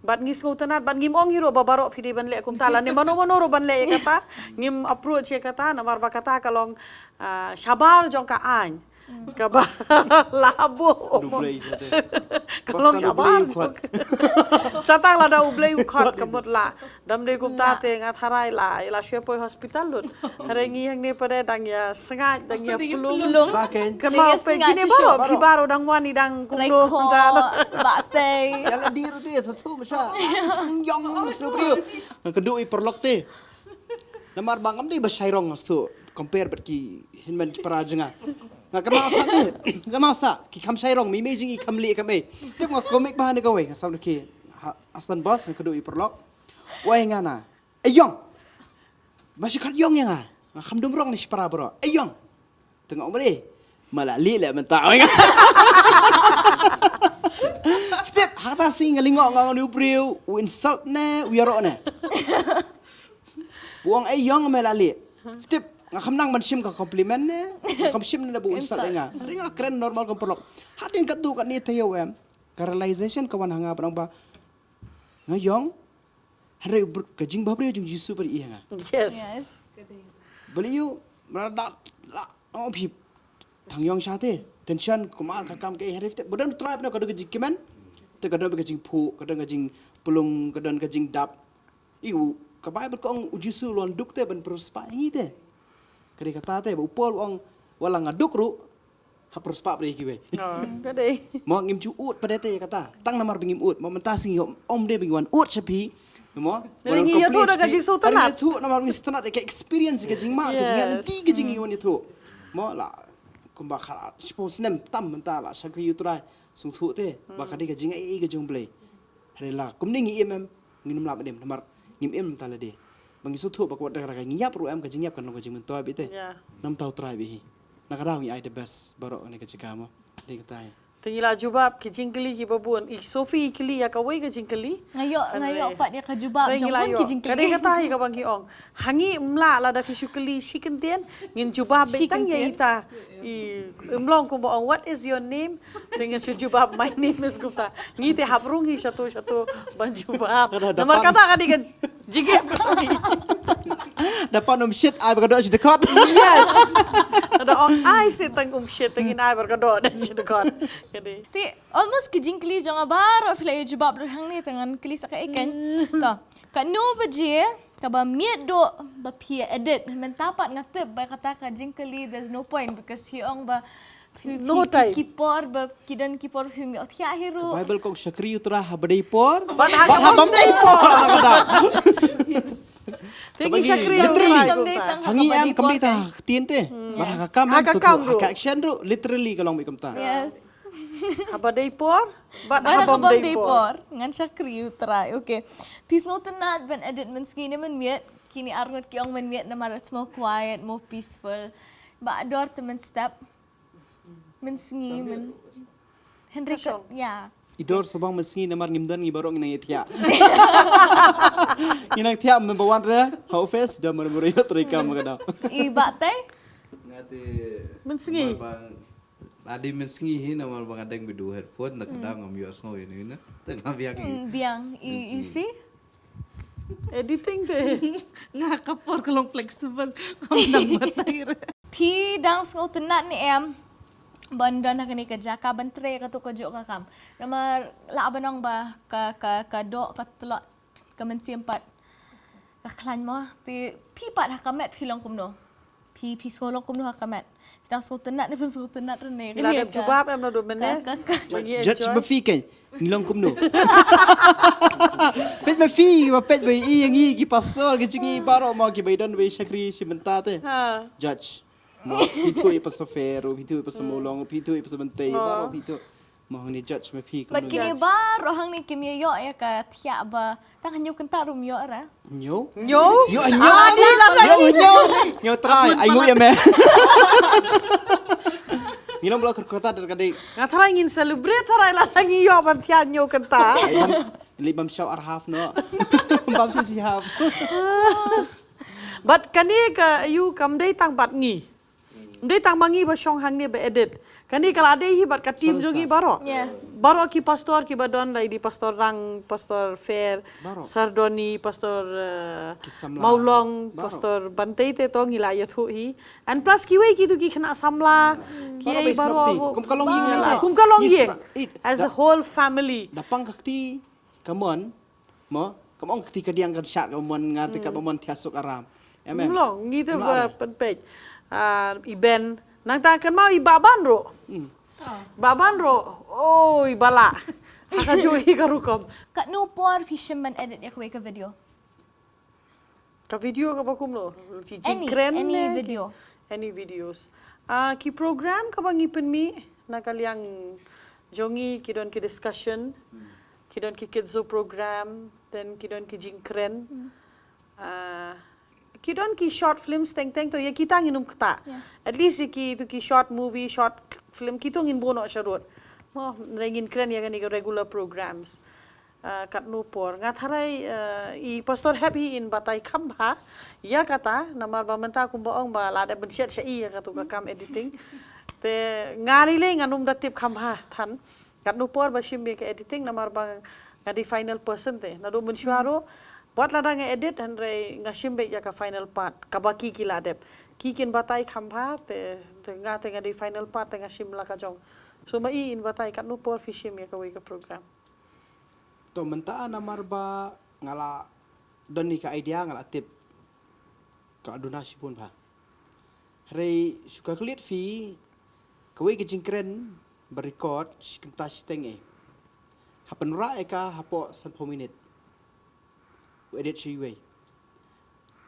Bad ngi sngewtynnat bad ngim ong hi ruh ba baroh phi dei ban leh kumta lane mano mano ruh ban leh ïa kata. Ngim approach ïa kata namar ba kata ka long, ah, shabar jong ka aiñ. Kaba la buh. Ka long shabar jong ka. Satang lada U Blei u khot ka mut la. Dam dei kumta te nga tharai la, la shu poi hospital lut. Hynrei ngi hangne pat dang ïa sngaid, dang ïa plung. Kynmaw phi kine baroh, phi baroh dang wan i dang kumno kumta. Ba tei. Ïa la dir te sa thu ma sha. Tang ïong sngewbha. Nga kynduh i paralok te. Namar ba ngam dei ba shai rong nga shu compare bad ki hynmen ki para jong nga. Nga kynmaw sa te, kynmaw sa ki kham shai rong, mei mei jong ngi kham lieh kham ei. Tip nga komik ba hane kawei nga sam ki. Astan bos nga kynduh i paralok. Wei nga na. Ayong. Ba shi khat yong ïa nga. Nga kham dum rong ne shi para bro. Ayong. Te nga ong bri. Ma la li le mynta oi nga. Step hata si nga lingo nga ngan u briew u insult ne u ïaroh ne. Buang ai yong me la li. Tip, nga kham nang ban shim ka compliment ne. Nga kham shim ne da bu insult nga. Ring nga kren normal kum paralok. Hadien katto katne te yow em. Ka realization ka wan ha nga ba nga ba nga yong. Hynrei ka jingbhabriew jong Jisu ba ïa nga. Yes. Bali ïa u mara da la ong phi tang yong sha te tension kumar ka kam ka hynrei te ba don trai ba ka don ka jingkmen. Te ka don ka jingphu, ka don ka jingplung, ka don ka jingdap. Ïa u ka Bible ka ong u Jisu u wan duk te ban prosper ïa ngi te. Ka dei kata te ba u Paul u ong wat la nga duk ruh ha prosper ba dei kiwei. Oh, ka dei. Mo ngim ju ud pat te kata. Tang namar ba ngim ud. Mo mynta sngi ïoh ym dei ba ngi wan ud sha phi. Mo. Ngi ïathuh da ka jingsngewtynnat. Ïathuh namar ba ngi sngewtynnat ka experience ka jingmad ka jingïaleit ka jingïohi ïathuh. Mo la kumba kha shiphew snem tam mynta la shakri ïa u Trai sngewthuh te ba ka dei ka jingai ka jong U Blei. Hynrei la kumne ngi im em ngin ym lah ban im namar ngim im mynta lade. Ba ngi sngewthuh ba ka wat da ka ngi ïap ruh em ka jingïap kan long ka jingmyntoi beit te. Namar U Trai beit hi. Na ka daw ngi ai the best baroh kane ka jaka mo. Dei kata hi. Te ngi la jubab ki jingkylli kiba bun. I Sophie i kylli ïa kawei ka jingkylli. Nga ïoh nga ïoh pat ïa ka jubab jong bun ki jingkylli. Ka dei kata hi kaba ngi ong. Ha ngi ym lah lada phi shu kylli shi kyntien ngin jubab beit tang ïa ita. I ym long kumba ong what is your name? Te ngin shu jubab my name is kumta. Ngi te hap rung hi shatu shatu ban jubab. Namar kata ka dei ka jingeh. Da pan um shit ai ba ka doh shi dkhot. Yes. Da ong ai se tang um shit tang in ai ba ka doh da shi dkhot. Ka dei. Te almost ki jingkylli jong nga baroh phi la ïa jubab lut hangne te ngan kylli sa kaei kan. To. Katno baje kaba miet doh ba phi edit mynta pat nga tip ba kata ka jingkylli there's no point because phi ong ba phi phi ki por ba ki don ki por phi miet thiah hi ruh. Bible kong shakri u Trai ha ba dei por. Ba ha ba dei por. Te ngi shakri u Trai. Ha ngi em kam dei ta ha ktien te. Ba ha ka kam ha ka action ruh literally ka long ba kumta. Yes. Haba dei por bad haba ym dei por. Ngan shakri u Trai. Okay. Phi sngewtynnat ban edit mynsngi ne mynmiet? Kine arngut ki ong mynmiet namar it's more quiet, more peaceful. Ba dor te mynstep. Mynsngi myn. Hynrei ka ya. I dor sngewbang mynsngi namar ngim don ngi baroh ngi nang ïathiah. Ngi nang thiah mynba wan re ha office da mar mar ïa trei kam ka dau. I ba tai. Nga te mynsngi. Lada mynsngi hi namar ba nga deng bad u headphone da ka dang ngam ïohsngew ïa ngi na. Te nga biang hi. Biang i isi. Editing te. Nga ka por ka long flexible. Kam dang batai re. Phi dang sngewtynnat ne em ban don ha kane ka jaka ban trei kato kajuh ka kam. Namar lah ban ong ba ka ka ka doh ka tlot ka mynsiem pat ka khlaiñ mo te phi pat ha ka met phi long kumno? Phi phi sngew long kumno ha ka met? Phi dang sngewtynnat ne phim sngewtynnat re ne? Lada jubab em naduh mynne. Judge ba phi kein ngi long kumno? Peit ba phi ba peit ba i ïa ngi ki pastor ki jong ngi baroh mo ki ba i don ba i shakri shi mynta te. Judge. Mo phi thuh ïa pastor Fer, phi thuh ïa pastor Mawlong, phi thuh ïa pastor Bantei baroh phi thuh. Mo hangne judge ma phi kumno. Bad kine baroh hangne kim ïa ïoh ïa ka thiah ba tang hynñiew kynta ruh ym ïoh ra. Hynñiew? Hynñiew? Ïoh hynñiew. Ïoh hynñiew. Hynñiew trai ai nguh ïa me. Ngi long ba la kyrkhu kata da ka dei. Nga trai ngin celebrate trai la ngi ïoh ban thiah hynñiew kynta. Lei bam shaw ar half no. Bam shaw shi half. Bad kane ka ïu kam dei tang bad ngi. Ym dei tang ma ngi ba shong hangne ba edit. Kane ka la dei hi bad ka team jong ngi baroh. Baroh ki pastor kiba don la i dei pastor Rang, pastor Fer, Sir Donny, pastor Mawlong, pastor Bantei te to ngi la ïathuh hi. And plus kiwei kitu ki khynnah samla ki ei baroh. Kum ka long ïing. Kum ka long ïing. As a whole family. Da pang ka kti ka mon. Mo, kam ong kti kadiang kan shad ka mon ngar te ka ba mon thiah suk aram. Em em. Mlong ngi te ba pynpeit. Ah, i Ben nang ta kan mau i ba ban ro. Ba ban ro. Oh, i bala. Aka jo i ka rukom. Katno por phi shim ban edit ïa kawei ka video? Ka video ka ba kumno? Ki jingkren ne? Any video. Any videos. Ah, ki program kaba ngi pynmih na ka liang jong ngi ki don ki discussion, ki don ki kidzo program, then ki don ki jingkren. Ah, ki don ki short films teng teng to ïa kita ngin ym kata. At least ïa ki to ki short movie, short film ki to ngin buh noh sharud. Mo, ngin kren ïa kane ka regular programs. Ah, katno por. Nga tharai, ah, i Pastor Hep hi in batai kham bha ïa kata, namar ba mynta kumba ong ba la dep ban shet sha i ïa katu ka kam editing. Te nga lei lei ngan ym da tip kham bha than katno por ba shim ïa ka editing, namar ba nga dei final person te. Naduh mynshuwa ruh, wat lada nga edit, hynrei nga shim beit ïa ka final part kaba ki ki la dep. Ki kin batai kham bha te, te nga te nga dei final part te nga shim la ka jong. So ma i in batai katno por phi shim ïa kawei ka program. To mynta namar ba nga la don ïa ka idea, nga la tip. Ka la duna shibun bha. Hynrei shu calculate phi, kawei ka jingkren ba record shi kynta shiteng eh. Ha pynrah ïa ka hapoh sanphew minit. U edit sha iwei.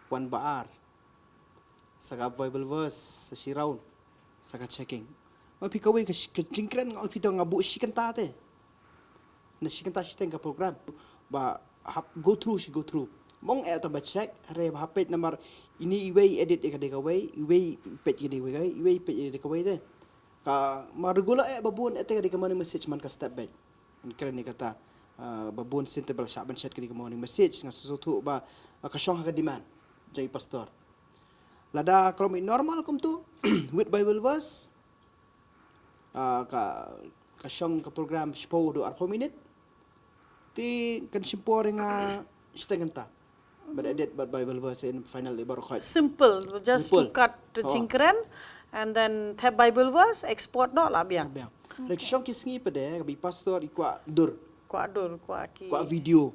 Wan ba ar. Sa ka Bible verse, sa shi round. Sa ka checking. Nga ong phi kawei ka shi-, ka jingkren nga ong phi to nga buh shi kynta te. Na shi kynta shiteng ka program. Ba hap go through shi go through. Mong eh ta ba check, hynrei ba hap peit namar ini iwei edit ïa ka dei kawei, iwei peit ïa ka dei kawei, iwei peit ïa ka dei kawei te. Ka ma regular eh ba bun eh te ka dei ka morning message man ka step back. Ngan kren ïa kata, ah, ba bun sien te ba la shah ban shet ka dei ka morning message, nga sngewthuh ba, ah, ka shong ha ka demand jong i pastor. Lada ka long normal kumtu, with Bible verse, ah, ka, ka shong ka program shiphew haduh arphew minit. Te kan shim por ïa nga shiteng kynta. Bad edit bad Bible verse in final i baroh khoit. Simple, just to cut the jingkren and then thep Bible verse, export noh la biang. Biang. Hynrei ki shong ki sngi pat de, ka ba i pastor i kwah dur. Kwah dur, kwah ki. Kwah video.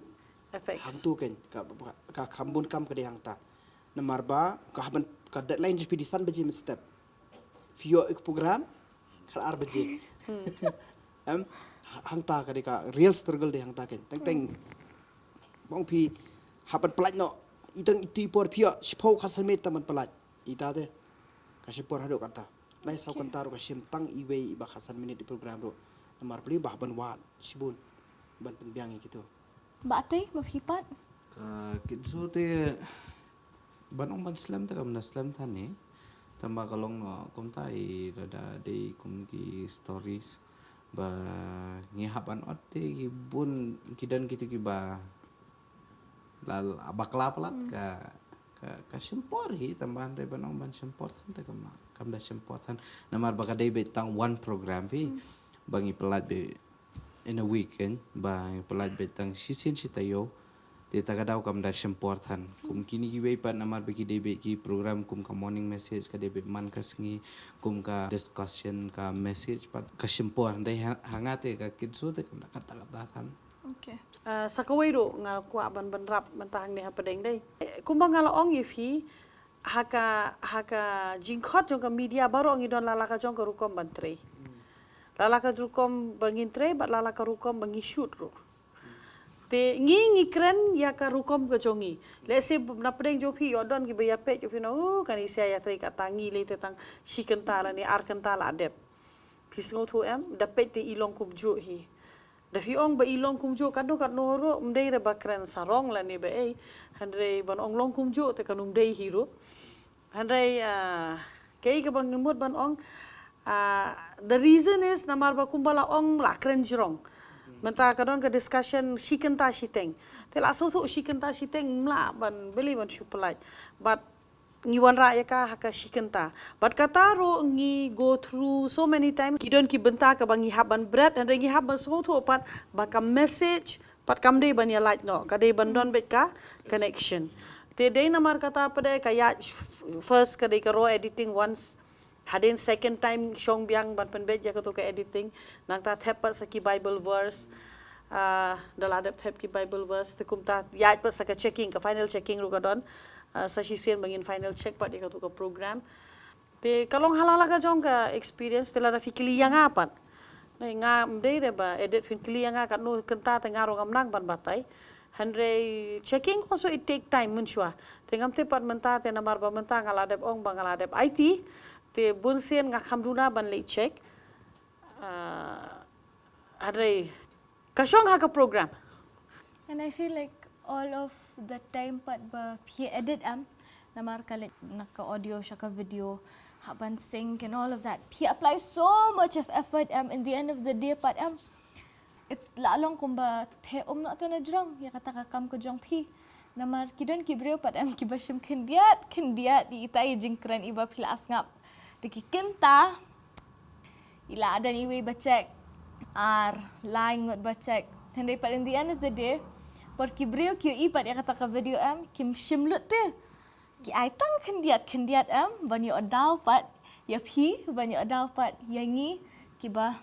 Effects. Hangtu kan, ka, ka, ka kham bun kam ka dei hangta. Namar ba, ka hap ban, ka deadline jong phi dei san baje mynstep. Phi ïoh ïa ka program, khatar baje. Em, ha-, hangta ka dei ka real struggle dei hangta kan. Teng teng. Ba ong phi hap ban pynlait noh. I tang itu i por phi ïoh, shiphew khatsan minit tang ban pynlait. Ita te. Ka shim por haduh kata. Lai saw kynta ruh ka shim tang iwei i ba khatsan minit i program ruh. Namar phi ba hap ban wad, shibun. Ban pynbiang ïa kitu. Ba te, ba phi pat? Ka kit su te ban ong ban slem te kam da slem than ne. Tang ba ka long, uh, kumta i da, da dei kum ki stories. Ba ngi hap ban ot te ki bun ki don kitu ki ba la, la bakla palat ka, ka, ka shim por hi tang ba hynrei ban ong ban shim por than te kam, kam da shim por than. Namar ba ka dei beit tang one program phi. Ba ngi pynlait beit in a week kan, ba ngi pynlait beit tang shisien shi taïew. Te ta ka daw kam da shim por than. Kum kine kiwei pat namar ba ki dei beit ki program kum ka morning message ka dei beit man ka sngi, kum ka discussion ka message pat ka shim por. Hynrei ha, ha nga te ka kit su te kam da kata kata than. Okay. Ah, sa kawei ruh nga kwah ban bynrap mynta hangne hapdeng dei. Eh, kumba nga la ong ïa phi, ha ka, ha ka jingkhot jong ka media baroh ngi don la la ka jong ka rukom ban trei. La la ka rukom ba ngin trei bad la la ka rukom ba ngi shoot ruh. Te ngi ngi kren ïa ka rukom ka jong ngi. Let's say na pdeng jong phi ïoh don ki ba ïa peit ïoh phi na, oh, kane sa ïa trei kata ngi lei te tang shi kynta lane ar kynta la dep. Phi sngewthuh em, da peit te i long kumjuh hi. Da phi ong ba i long kumjuh katno katno ruh, ym dei re ba kren sarong lane ba ei. Hynrei ban ong long kumjuh te kan ym dei hi ruh. Hynrei, ah, kaei kaba ngi mut ban ong, ah, the reason is namar ba kumba la ong la kren jrong. Mynta ka don ka discussion shi kynta shiteng. Te la sngewthuh shi kynta shiteng ym lah ban beli ban shu pynlait. But ngi wanrah ïa ka ha ka shi kynta. Bad kata ruh ngi go through so many times. Ki don ki bynta kaba ngi hap ban bret, hynrei ngi hap ban sngewthuh pat ba ka message pat kam dei ban ïa lait noh, ka dei ban don beit ka connection. Te dei namar kata pat de ka ïa f-, first ka dei ka raw editing once. Hadien second time shong biang ban pynbeit ïa katu ka editing. Nangta thep pat sa ki Bible verse. Ah, da la dep thep ki Bible verse. Te kumta ïa pat sa ka checking, ka final checking ruh ka don. Ah, sa shisien ba ngin final check pat ïa katu ka program. Te ka long ha la la ka jong ka experience te lada phi kylli ïa nga pat. Nai nga ym dei re ba edit phin kylli ïa nga katno kynta te nga ruh ngam nang ban batai. Hynrei checking also it take time mynshuwa. Te ngam tip pat mynta te namar ba mynta nga la dep ong ba nga la dep I T. Te bun sien nga kham duna ban leit check. Ah, hynrei ka shong ha ka program. And I feel like all of the time pat ba phi edit em, namar ka leit na ka audio sha ka video, hap ban sync and all of that. Phi apply so much of effort em, in the end of the day pat em, It's la long kumba the um na tana jrong ïa kata ka kam ka jong phi. Namar ki don ki briew pat em kiba shim khyndiat khyndiat ïa ita i jingkren iba phi la sngap. Te ki kynta i la don iwei ba check, ar lai ngut ba check. Hynrei pat in the end of the day, por ki briew ki i pat ïa kata ka video em kim shim lut te. Ki ai tang khyndiat khyndiat em ban ïoh daw pat ïa phi, ban ïoh daw pat ïa ngi kiba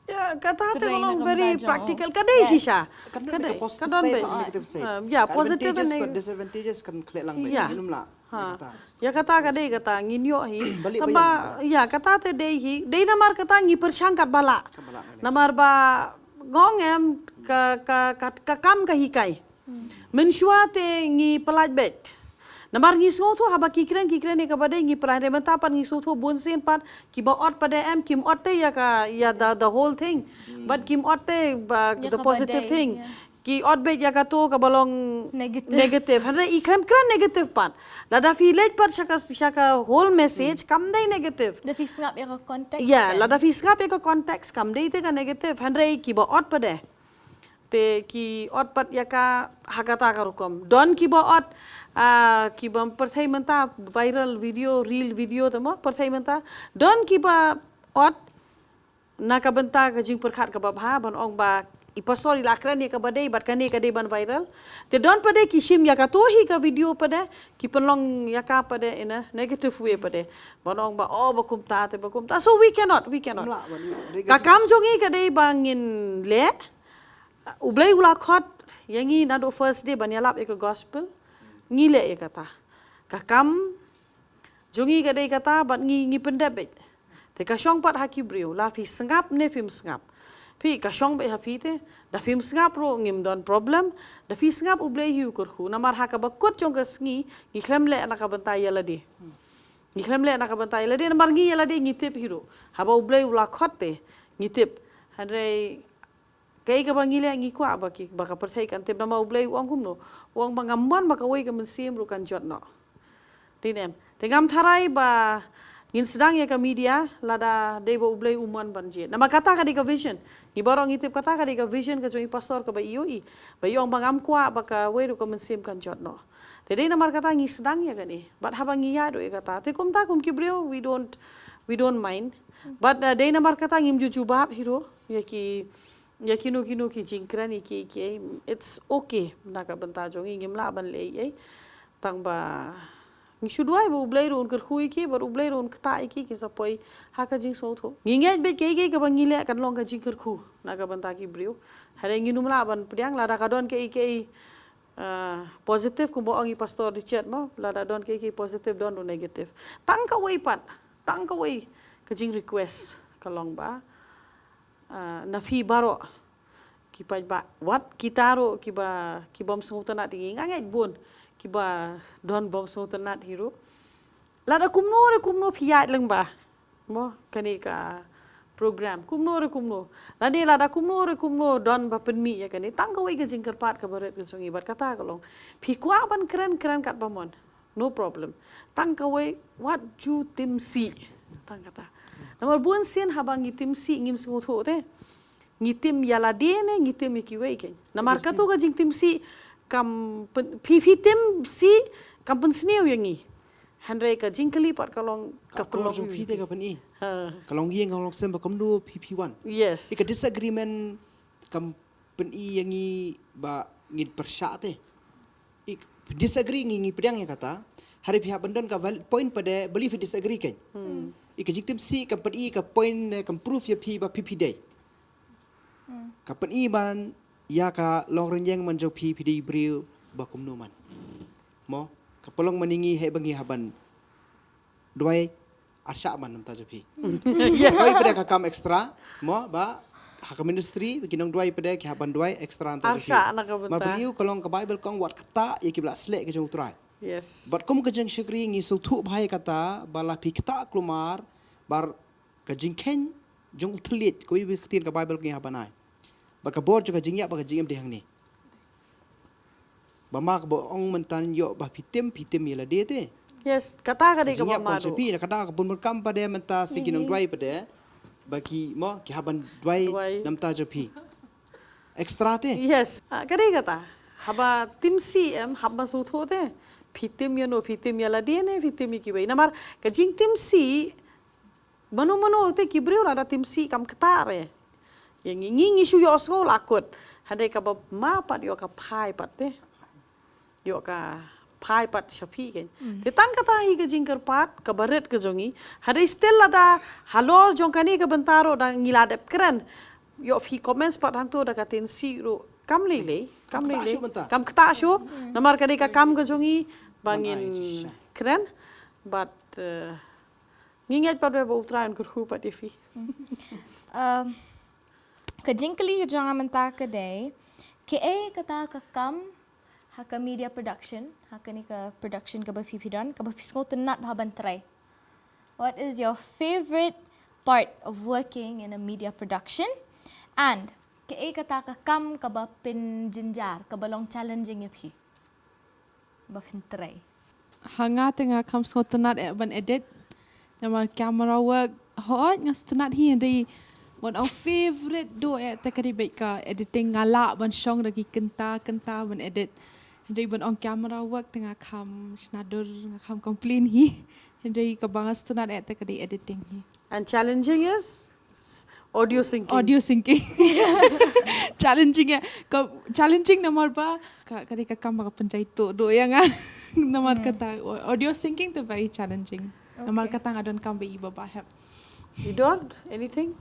Ya, kata te long very practical. Ka dei shisha. Ka dei, ka don be. Ya, positive and disadvantages kan khleh lang be. Ya. Ya kata ka dei kata ngin ïoh hi. Tamba ya kata te dei hi. Dei namar kata ngi pyrshang kat ba lah. Namar ba ngong em ka ka ka kam ka hikai. Mynshuwa te ngi pynlait beit. Namar ngi sngewthuh haba ki kren ki kren ïa kaba dei ngi pynlait, re mynta pat ngi sngewthuh bun sien pat kiba ot pat em kim ot te ïa ka ïa the whole thing. But kim ot te ba the positive thing. Ki ot beit ïa kato kaba long negative. Hynrei i kren kren negative pat. Lada phi leit pat sha ka sha ka whole message kam dei negative. Da phi sngap ïa ka context. Ya, lada phi sngap ïa ka context kam dei te ka negative. Hynrei kiba ot pat de. Te ki ot pat ïa ka ha kata ka rukom. Don kiba ot, ah, kiba pyrthei mynta viral video, reel video te mo, pyrthei mynta. Don kiba ot na ka bynta ka jingpyrkhat kaba bha, ban ong ba i pastor i la kren ïa kaba dei, bad kane ka dei ban viral. Te don pat de ki shim ïa kato hi ka video pat de, ki pynlong ïa ka pat de in a negative way pat de. Ban ong ba, oh, ba kumta te, ba kumta. So we cannot, we cannot. Ka kam jong ngi ka dei ba ngin leh, U Blei u la khot ïa ngi naduh first day ban ïalap ïa ka gospel. Ngi leh ïa kata. Ka kam jong ngi ka dei kata bad ngi ngi pyndep beit. Te ka shong pat ha ki briew, la phi sngap ne phim sngap. Phi ka shong beit ha phi te, da phim sngap ruh ngim don problem, da phi sngap U Blei hi u kyrkhu. Namar ha kaba kut jong ka sngi ngi khlem leh na ka bynta ïa lade. Ngi khlem leh na ka bynta ïa lade, namar ngi ïa lade ngi tip hi ruh. Haba U Blei u la khot te ngi tip. Hynrei kaei kaba ngi leh ngi kwah ba ki, ba ka pyrthei kan tip. Namar U Blei u ong kumno? U ong ba ngam wan ba kawei ka mynsiem ruh kan jot noh. Dei ne em? Te ngam tharai ba ngin sdang ïa ka media lada dei ba U Blei um wan ban jied. Namar kata ka dei ka vision. Ngi baroh ngi tip kata ka dei ka vision ka jong i pastor kaba i ïohi. Ba i ong ba ngam kwah ba kawei ruh ka mynsiem kan jot noh. Te dei namar kata ngi sdang ïa kane. Bad haba ngi ïaid ruh ïa kata. Te kumta kum ki briew we don't, we don't mind. Bad, uh, dei namar kata ngim ju jubab hi ruh ïa ki ïa kino kino ki jingkren ïa kiei kiei, it's okay na ka bynta jong ngi, ngim lah ban leh ei ei. Tang ba ngi shu duwai ba U Blei ruh un kyrkhu ïa ki, bad U Blei ruh un ktah ïa ki, ki sa poi ha ka jingsngewthuh. Ngi ngeit beit kiei kiei kaba ngi leh kan long ka jingkyrkhu na ka bynta ki briew. Hynrei ngin ym lah ban pdiang lada ka don kiei kiei, ah, positive kumba ong i Pastor Richard mo, lada don kiei kiei positive don ruh negative. Tang kawei pat, tang kawei ka jing request ka long ba, ah, na phi baroh ki paidbah, wat kita ruh kiba, kibym sngewtynnat ïa ngi, nga ngeit bun kiba don bym sngewtynnat hi ruh. Lada kumno re kumno phi ïaid lyngba mo kane ka program, kumno re kumno, lane lada kumno re kumno don ba pynmih ïa kane, tang kawei ka jingkyrpad kaba rit ka jong ngi bad kata ka long, phi kwah ban kren, kren katba mon. No problem. Tang kawei wat ju tim sih. Tang kata. Namar bun sien haba ngi tim sih ngim sngewthuh te. Ngi tim ïa lade ne ngi tim ïa kiwei kein. Namar kato ka jingtim sih kam pyn, phi, phi tim sih kam pynsniew ïa ngi. Hynrei ka jingkylli pat ka long ka pynlong phi te ka pyni. Ka long ïing ka long sem ba kumno phi phi wan. Yes. Ïa ka disagreement kam pyni ïa ngi ba ngi pyrshah te. I disagree ngi, ngi pdiang ïa kata. Hynrei phi hap ban don ka valid point pat de, balei phi disagree kein. I ka jingtim sih kam pyni ka point ne kam proof ïa phi ba phi phi dei. Ka pyni ban ïa ka long rynïeng man jong phi, phi dei briew ba kumno man. Mo, ka pynlong man ïa ngi hei ba ngi hap ban duwai arshah man namta jong phi. Duwai pat de ka kam extra mo ba ha ka ministry ki nongduwai pat de ki hap ban duwai extra namta jong phi. Mar pynïew ka long ka Bible ka ong wat ktah ïa kiba la sleh ka jong U Trai. Bad kum ka jingshakri ngi sngewthuh bha ïa kata ba la phi ktah kulmar ba ka jingkheiñ jong u thylliej kawei ka ktien ka Bible ka ngi hap ban ai. Bad ka bor jong ka jingïap bad ka jingim dei hangne. Ba ma kaba ong mynta ïoh ba phi tim, phi tim ïa lade te. Yes, kata ka dei kaba ma ruh. Phi na ka da ka bun bun kam pat de mynta sa ki nongduwai pat de. Ba ki mo ki hap ban duwai namta jong phi. Extra te. Yes. Ah, ka dei kata. Haba tim sih em, haba sngewthuh te. Phi tim ïa no, phi tim ïa lade ne, phi tim ïa kiwei. Namar ka jingtim sih, mano mano te ki briew lada tim sih kam ktah re. Ïa ngi ngi ngi shu ïohsngew la kut. Hynrei kaba ma pat ïoh ka phai pat te. Ïoh ka phai pat sha phi kein. Te tang kata hi ka jingkyrpad kaba rit ka jong ngi. Hynrei still lada halor jong kane ka bynta ruh da ngi la dep kren. Ïoh phi comments pat hangto da ka tin sih ruh kam lei lei, kam lei lei. Kam ktah shuh. Namar ka dei ka kam ka jong ngi ba ngin kren. But uh, ngi ngeit pat ba U Trai un kyrkhu pat ïa phi. Um, ka jingkylli ka jong nga mynta ka dei, kaei kata ka kam ha ka media production, ha kane ka production kaba phi phi don, kaba phi sngewtynnat bha ban trei. What is your favorite part of working in a media production? And kaei kata ka kam kaba pynjynjar, kaba long challenging ïa phi? Ba phin trei. Ha nga te nga kham sngewtynnat eh ban edit. Namar camera work, hooid nga sngewtynnat hi, hynrei ban ong favorite duh eh te ka dei beit ka editing. Nga lah ban shong da ki kynta kynta ban edit. Hynrei ban ong camera work te nga kham shna dur, nga kham complain hi. Hynrei kaba nga sngewtynnat eh te ka dei editing hi. And challenging is audio syncing. Audio syncing. Challenging eh. Ka challenging namar ba ka, ka dei ka kam ba ka pynjai tuh duh ïa nga. Namar kata audio syncing te very challenging. Namar kata nga donkam ba i ba bahep. You don't? Anything?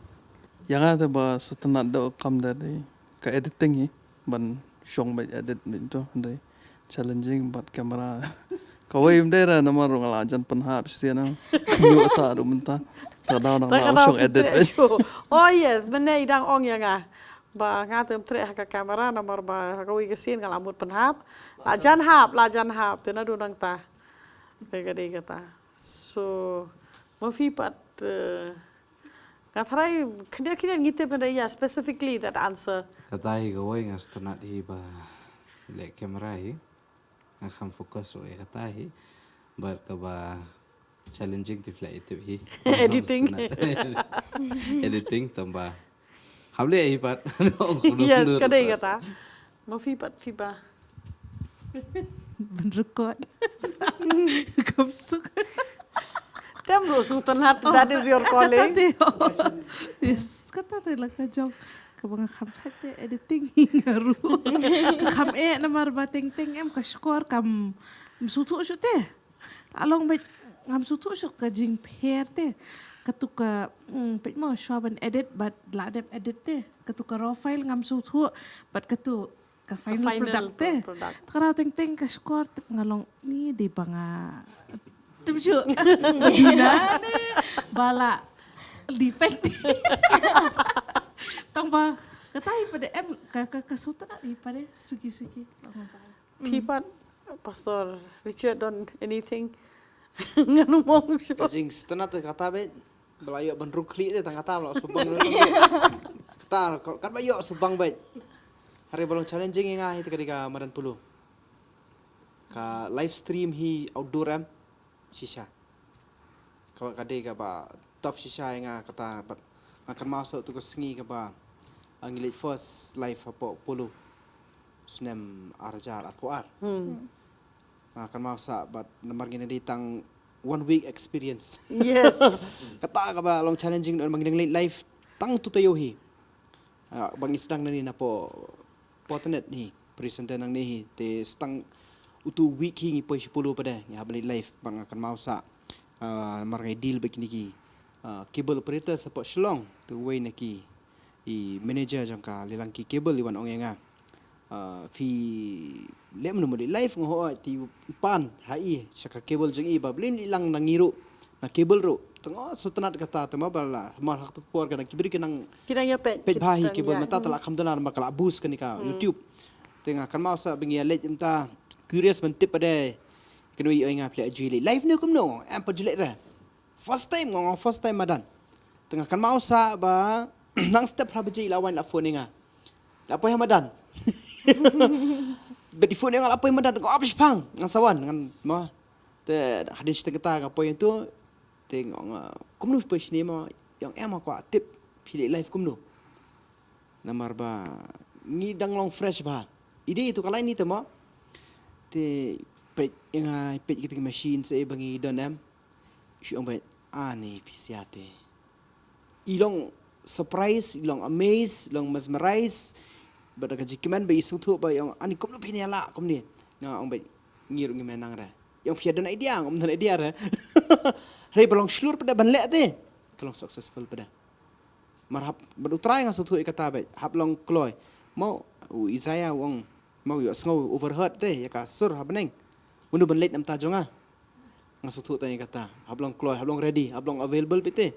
Ïa nga te ba sngewtynnat duh kam da dei ka editing hi, ban shong beit edit beit to, hynrei challenging bad camera. Kawei ym dei re namar ruh nga la jan pynhap shisien na. Ngi sa ruh mynta. Ta daw nang la shong edit beit. Oh yes, mynne i dang ong ïa nga. Ba nga te ym treh ha ka camera namar ba ha kawei ka sien nga la mut pynhap. La jan hap, la jan hap te naduh nangta. Ka dei kata. So ma phi pat nga tharai khyndiat khyndiat ngi tip hynrei ïa specifically that answer. Kata hi kawei nga sngewtynnat hi ba leh camera hi. Nga kham focus ruh ïa kata hi. But kaba challenging te phi la ïa tip hi. Editing. Editing tang ba hap leh hi pat. Yes, ka dei kata. Ma phi pat phi ba. Ban record. Kam suk. Tem ruh sngewtynnat, that is your calling. Yes, kata te la ka jong. Kaba nga kham thait te editing hi nga ruh. Ka kham eh namar ba teng teng em ka shkor kam sngewthuh shuh te. Along beit ngam sngewthuh shuh ka jingpher te. Katu ka peit mo shuwa ban edit bad la dep edit te. Katu ka raw file ngam sngewthuh bad katu ka final product te. Te ka raw teng teng ka shkor te nga long ni dei ba nga tip shuh. Dina ne ba la defect. Tang ba kata hi pat em ka ka ka sngewtynnat hi pat suki suki. Phi pat Pastor Richard don anything? Ngan mong shuh. Ka jingsngewtynnat kata beit. Ba la ïoh ban rung khlieh te tang kata ba la shu bang. Kata katba ïoh shu bang beit. Hynrei ba long challenging ïa nga hi te ka dei ka madan polo. Ka live stream hi outdoor em shisha. Ka ka dei kaba tough shisha ïa nga kata bad nga kynmaw sa tu ka sngi kaba ngi leit first live hapoh polo snem ar hajar arphew ar. Nga kynmaw sa bad namar ngi na dei tang one week experience. Yes. Kata kaba long challenging namar ngi dang leit live tang tu taïew hi. Ba ngi sdang na ni napoh Portnet hi, presenter nangne hi te sdang utu week hi ngi poi sha polo pat de ngi hap leit live ba nga kynmaw sa namar ngi deal bad kine ki cable operator hapoh Shillong. Te uwei na ki i manager jong ka Lilang ki cable i wan ong ïa nga. Phi leh mano mano live nga hooid te i pan ha i sha ka cable jong i ba balei ym leit lang na ngi ruh na cable ruh. Te nga sngewtynnat kata te ma ba la mar ha katu ka por ka dang ki briew ki nang peit bha hi cable mynta te la kham duna ba ka la boost kane ka YouTube. Te nga kynmaw sa ba ngi ïa leit mynta curious ban tip pat de. Kane i ong ïa nga phi leh ju leit live ne kumno em pat ju leit re. First time nga ong first time madan. Te nga kynmaw sa ba nang step phra baje i la wan la phone ïa nga. La poi ha madan. Bad i phone ïa nga la poi madan nga ap shipang ngan sa wan ngan ma. Te hadien shiteng kata nga poi ïa tu te nga ong kumno poi shane ma ïa nga em ma kwah tip phi leit live kumno. Namar ba ngi dang long fresh bha. I dei tu ka lai ni te mo. Te peit nga peit kita ki machine sa ba ngi don em. Shu ong beit ani phi sia te. I long surprise, i long amaze, i long mesmerize. Bad ka jingkmen ba i sngewthuh ba i ong ani kumno phi ne la kumne. Nga ong beit ngi ruh ngi menang re. I ong phi don idea, ngam don idea re. Hynrei ba long shlur pat de ban leh te. Ka long successful pat de. Mar hap bad u trai nga sngewthuh ïa kata beit hap long kloi. Mo u Isaiah u ong mo ïoh sngew overheard te ïa ka sur ha bneng. Mano ban leit namta jong nga. Nga sngewthuh tang ïa kata hap long kloi, hap long ready, hap long available beit te.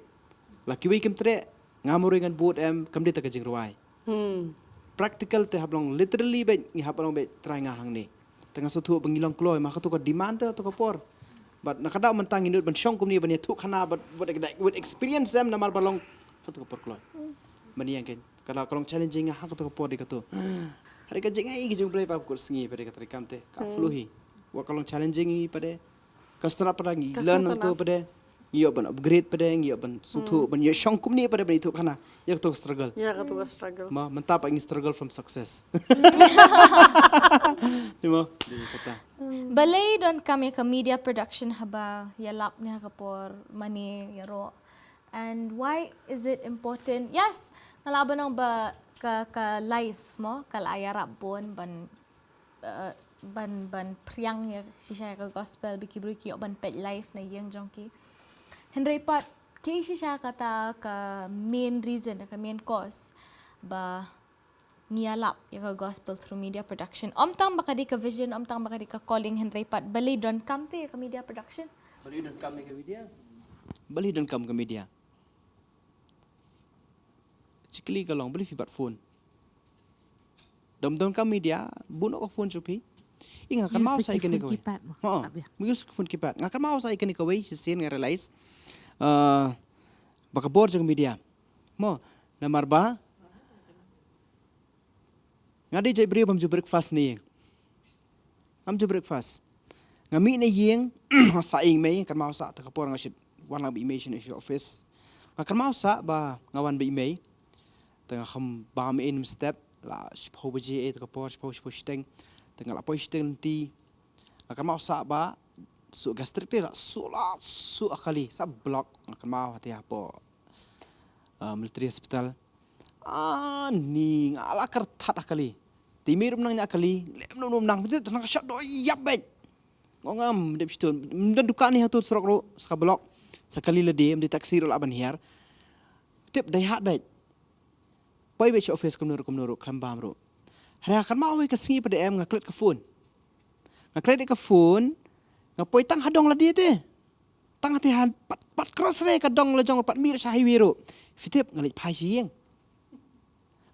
La kiwei kim treh nga marwei ngan bud em kam dei ta ka jingrwai. Practical te hap long literally beit ngi hap long beit trai nga hangne. Te nga sngewthuh ba ngi long kloi ma katu ka demand te katu ka por. Bad na ka daw mynta ngi nud ban shong kumne ban ïathuh khana bad bad with experience em namar ba long katu ka por kloi. Ban ïeng kein ka daw ka long challenging ha katu ka por dei katu. Hynrei ka jingai ka jong Blei ba kut sngi pat de ka trei kam te ka flu hi. Wa ka long challenging hi pat de. Ka sngewtynnat pat de ngi learn nangto pat de. Ngi ïoh ban upgrade pat de ngi ïoh ban sngewthuh ban ïoh shong kumne pat de ban ïathuh khana. Ïa katu ka struggle. Ïa katu ka struggle. Ma mynta pat ngi struggle from success. Ni mo. Dei kata. Balei donkam ïa ka media production haba ïalap ne ha ka por mane ïaroh? And why is it important? Yes, nga lah ban ong ba ka ka live mo ka la ïarap bun ban uh, ban ban priang ïa shisha ïa ka gospel ba ki briew ki ïoh ban peit live na ïing jong ki. Hynrei pat ki shisha kata ka main reason ka main cause ba ngi ïalap ïa ka gospel through media production. Ym tang ba ka dei ka vision, ym tang ba ka dei ka calling hynrei pat balei donkam te ïa ka media production. Balei donkam ïa ka media? Balei donkam ka media? Chikli ka long balei phi bat phone. Dom dom ka media bun ka phone chupi. Inga kan mau sai kene kawei. Use ka phone keypad. Nga kan mau sai kene kawei shisien nga realize. Uh, ba ka bor jong media. Mo namar ba nga dei jai briew bam ju breakfast ni. Am ju breakfast. Nga mih na ïing sa ïing mei kan mau sa ta ka por nga shit wan lang ba i mei shin office. Nga kan mau sa ba nga wan ba i mei. Te nga kham ba me in step la shipho baje e ta ka por shipho shipho shiteng. Te nga la poi shiteng lenti. Nga kan mau sa ba su gastric te la su la su akali sa block nga kan mau hati hapo. Uh, military hospital. Ani nga la kar that akali. Te mei ruh nang nya kali lem num nang te nang shat do yap bek. Ngong am dep situ mdan dukan ni hatu serok ru saka blok sakali la dem di taxi ru la ban hiar. Tip dai hat bek. Poi bek office kumno ru kumno ru klam bam ru. Hare kan ma wei ka sngi pada em nga klet ka phone. Nga klet ka phone nga poi tang hadong la di te. Tang te han pat pat cross re ka dong la jong pat mir sha highway ru. Fitip nga leit phai shi yeng.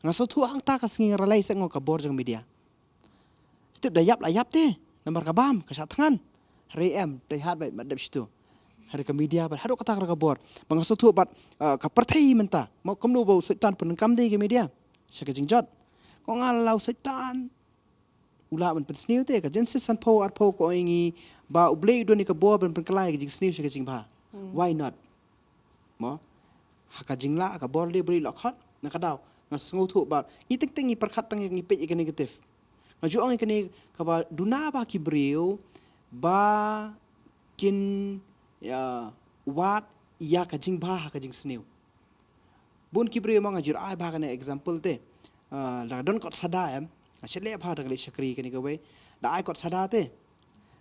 Nga sngewthuh hangta ka sngi nga ralai se ngo ka bor jong media. Tip da yap la yap te namar ka bam ka sha thngan. Hare em dei hat bai mat dep shitu. Hare ka media bad haduh kata ka bor ba nga sngewthuh bad ka pyrthei mynta mo kumno ba u soitan pun kam dei ka media. Sha ka jingjot ko nga la u soitan. U lah ban pynsniew te ka Genesis sanphew arphew ko ong ngi ba u Blei u don ïa ka bor ban pynkylla ïa ka jingsniew sha ka jingbha. Why not? Mo ha ka jinglah ka bor de briew la khot na ka daw nga sngewthuh ba ngi teng teng ngi pyrkhat tang ngi peit ïa ka negative. Nga ju ong ïa kane kaba duna ba ki briew ba kin ïa wad ïa ka jingbha ha ka jingsniew. Bun ki briew ma nga jur ai ba kane example te. La don kot sada em nga shet leh ba da ka leh shakri kane kawei da ai kot sada te.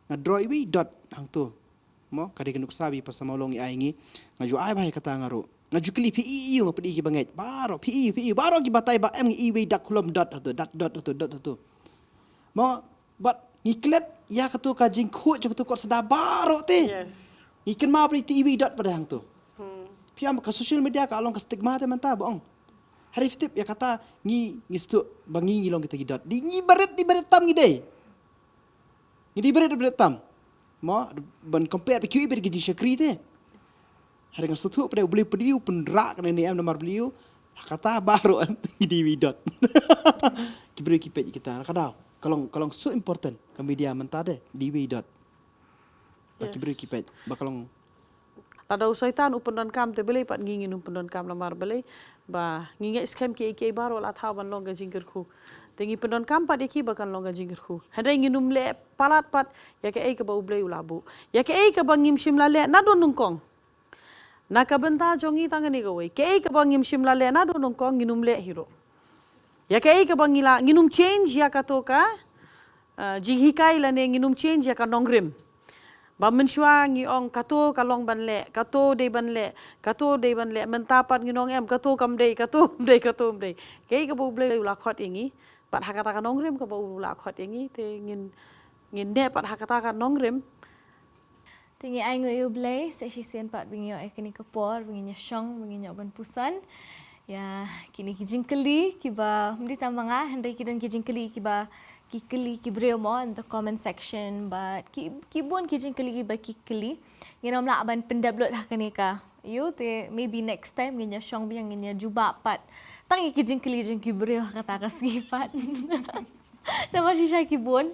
Nga draw iwi dot hangtu. Mo ka dei ka nuksa bi pasal ma long i ai ngi. Nga ju ai ba kata nga ru nga ju kli phi iu nga pdi ki bangeit baro phi iu phi iu baro ki batai ba em ngi iwi dak kulom dot hatu dot dot hatu dot hatu. Mo bad ngi klet ïa katu ka jingkhuid jong katu kot sada baro te. Ngi kynmaw phi ti iwi dot pada hangtu. Phi am ka social media ka long ka stigma te mynta ba ong. Hari fitip ïa kata ngi ngi stu ba ngi ngi long kita ki dot di ngi barit di barit tam ngi dei. Ngi di barit barit tam. Mo ban compare phi kiwi barit ki jingshakri te. Hare nga sngewthuh pdei u Blei pdei u pynrah kane ne em namar Blei u. Ha kata baroh em ngi dei wi dot. Ki briew ki peit kita ka daw ka long ka long so important ka media mynta de dei wi dot. Ba ki briew ki peit ba ka long. Lada u Soitan u pyndonkam te balei pat ngi ngin u pyndonkam namar balei ba ngi ngeit skhem ki ki baroh la thaw ban long ka jingkyrkhu. Te ngi pyndonkam pat ïa ki ba kan long ka jingkyrkhu. Hynrei ngin ym leh palat pat ïa kaei kaba U Blei u la buh. Ïa kaei kaba ngim shym la leh naduh nyngkong. Na ka bynta jong ngi tang kane kawei. Kaei kaba ngim shym la leh naduh nyngkong ngin ym leh hi ruh. Ïa kaei kaba ngi la, ngin ym change ïa kato ka, ah, jinghikai lane ngin ym change ïa ka nongrim. Ba mynshuwa ngi ong kato ka long ban leh, kato dei ban leh, kato dei ban leh, mynta pat ngin ong em, kato kam dei, kato kam dei, kato kam dei. Kaei kaba U Blei u la khot ïa ngi, pat ha kata ka nongrim kaba u la khot ïa ngi, te ngin, ngin neh pat ha kata ka nongrim. Te ngi ainguh ïa U Blei, sa shisien pat ba ngi ïoh ïa kane ka por, ba ngin ïa shong, ba ngin ïoh ban puson. Ïa, kine ki jingkylli, kiba, ym dei tang ma nga, hynrei ki don ki jingkylli, kiba, ki kylli, ki briew mo, in the comment section, but ki, ki bun ki jingkylli, kiba ki kylli. Ngin ym lah ban pyndep lut ha kane ka. Ïoh, te maybe next time, ngin ïa shong biang, ngin ïa jubab pat. Tang ïa ki jingkylli, jong ki briew, ha kata ka sngi pat. Namar shisha ki bun.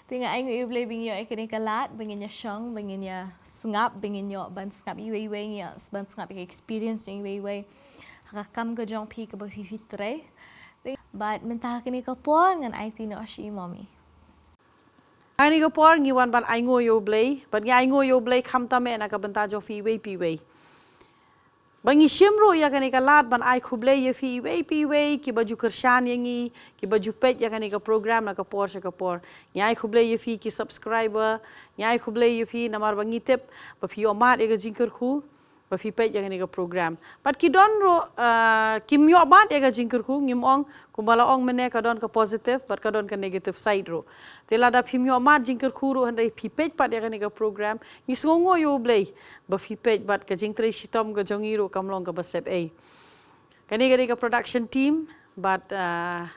Te nga ainguh ïa U Blei ba ngi ïoh ïa kane ka lad, ba ngin ïa shong, ba ngin ïa sngap, ba ngin ïoh ban sngap iwei iwei ngi ïa, ban sngap ïa ka experience jong iwei iwei. Ha ka kam ka jong phi kaba phi phi trei. Te, bad mynta ha kane ka por ngan aiti noh sha i Mommy. Ha kane ka por ngi wan ban ainguh ïa U Blei, bad ngi ainguh ïa U Blei khamtam eh na ka bynta jong phi iwei pa iwei. Ba ngi shim ruh ïa kane ka lad ban ai khublei ïa phi iwei pa iwei, kiba ju kyrshan ïa ngi, kiba ju peit ïa kane ka program na ka por sha ka por. Ngi ai khublei ïa phi ki subscriber, ngi ai khublei ïa phi namar ba ngi tip, ba phi ïohmad ïa ka jingkyrkhu, ba phi peit ïa kane ka program. Bad ki don ruh, ah, kim ïohmad ïa ka jingkyrkhu, ngim ong, kumba la ong mynne ka don ka positive, bad ka don ka negative side ruh. Te lada phim ïohmad jingkyrkhu ruh hynrei phi peit pat ïa kane ka program, ngi sngewnguh ïa U Blei, ba phi peit bad ka jingtrei shitom ka jong ngi ruh kam long kaba sep ei. Kane ka dei ka production team, bad, ah,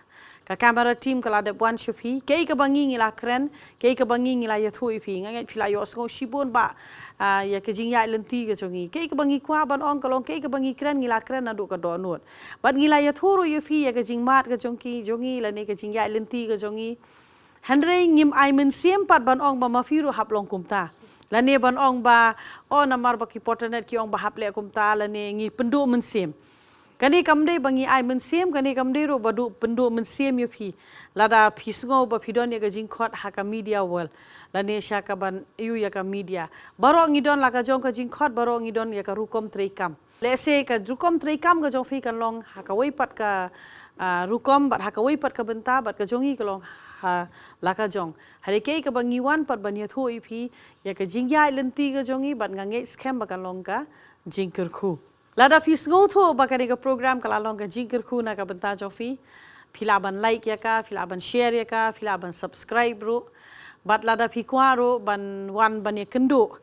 ka camera team ka la dep wan sha phi. Kaei kaba ngi ngi la kren, kaei kaba ngi ngi la ïathuh ïa phi. Nga ngeit phi la ïohsngew shibun ba, ah, ïa ka jingïaid lynti ka jong ngi. Kaei kaba ngi kwah ban ong ka long, kaei kaba ngi kren ngi la kren naduh ka dohnud. Bad ngi la ïathuh ruh ïa phi ïa ka jingmad ka jong ki, jong ngi lane ka jingïaid lynti ka jong ngi. Hynrei ngim ai mynsiem pat ban ong ba ma phi ruh hap long kumta. Lane ban ong ba, oh namar ba ki Portanet ki ong ba hap leh kumta, lane ngi pynduh mynsiem. Kane kam dei ba ngi ai mynsiem, kane kam dei ruh ba duh pynduh mynsiem ïa phi. Lada phi sngew ba phi don ïa ka jingkhot ha ka media world. Lane sha kaban ïoh ïa ka media. Baroh ngi don la ka jong ka jingkhot, baroh ngi don ïa ka rukom treikam. Lehse ka rukom treikam ka jong phi kan long ha kawei pat ka, ah, rukom bad ha kawei pat ka bynta bad ka jong ngi ka long ha la ka jong. Hynrei kaei kaba ngi wan pat ban ïathuh ïa phi ïa ka jingïaid lynti ka jong ngi bad nga ngeit skhem ba kan long ka jingkyrkhu. Lada phi sngewthuh ba kane ka program ka la long ka jingkyrkhu na ka bynta jong phi, phi lah ban like ïa ka, phi lah ban share ïa ka, phi lah ban subscribe ruh. Bad lada phi kwah ruh ban wan ban ïakynduh,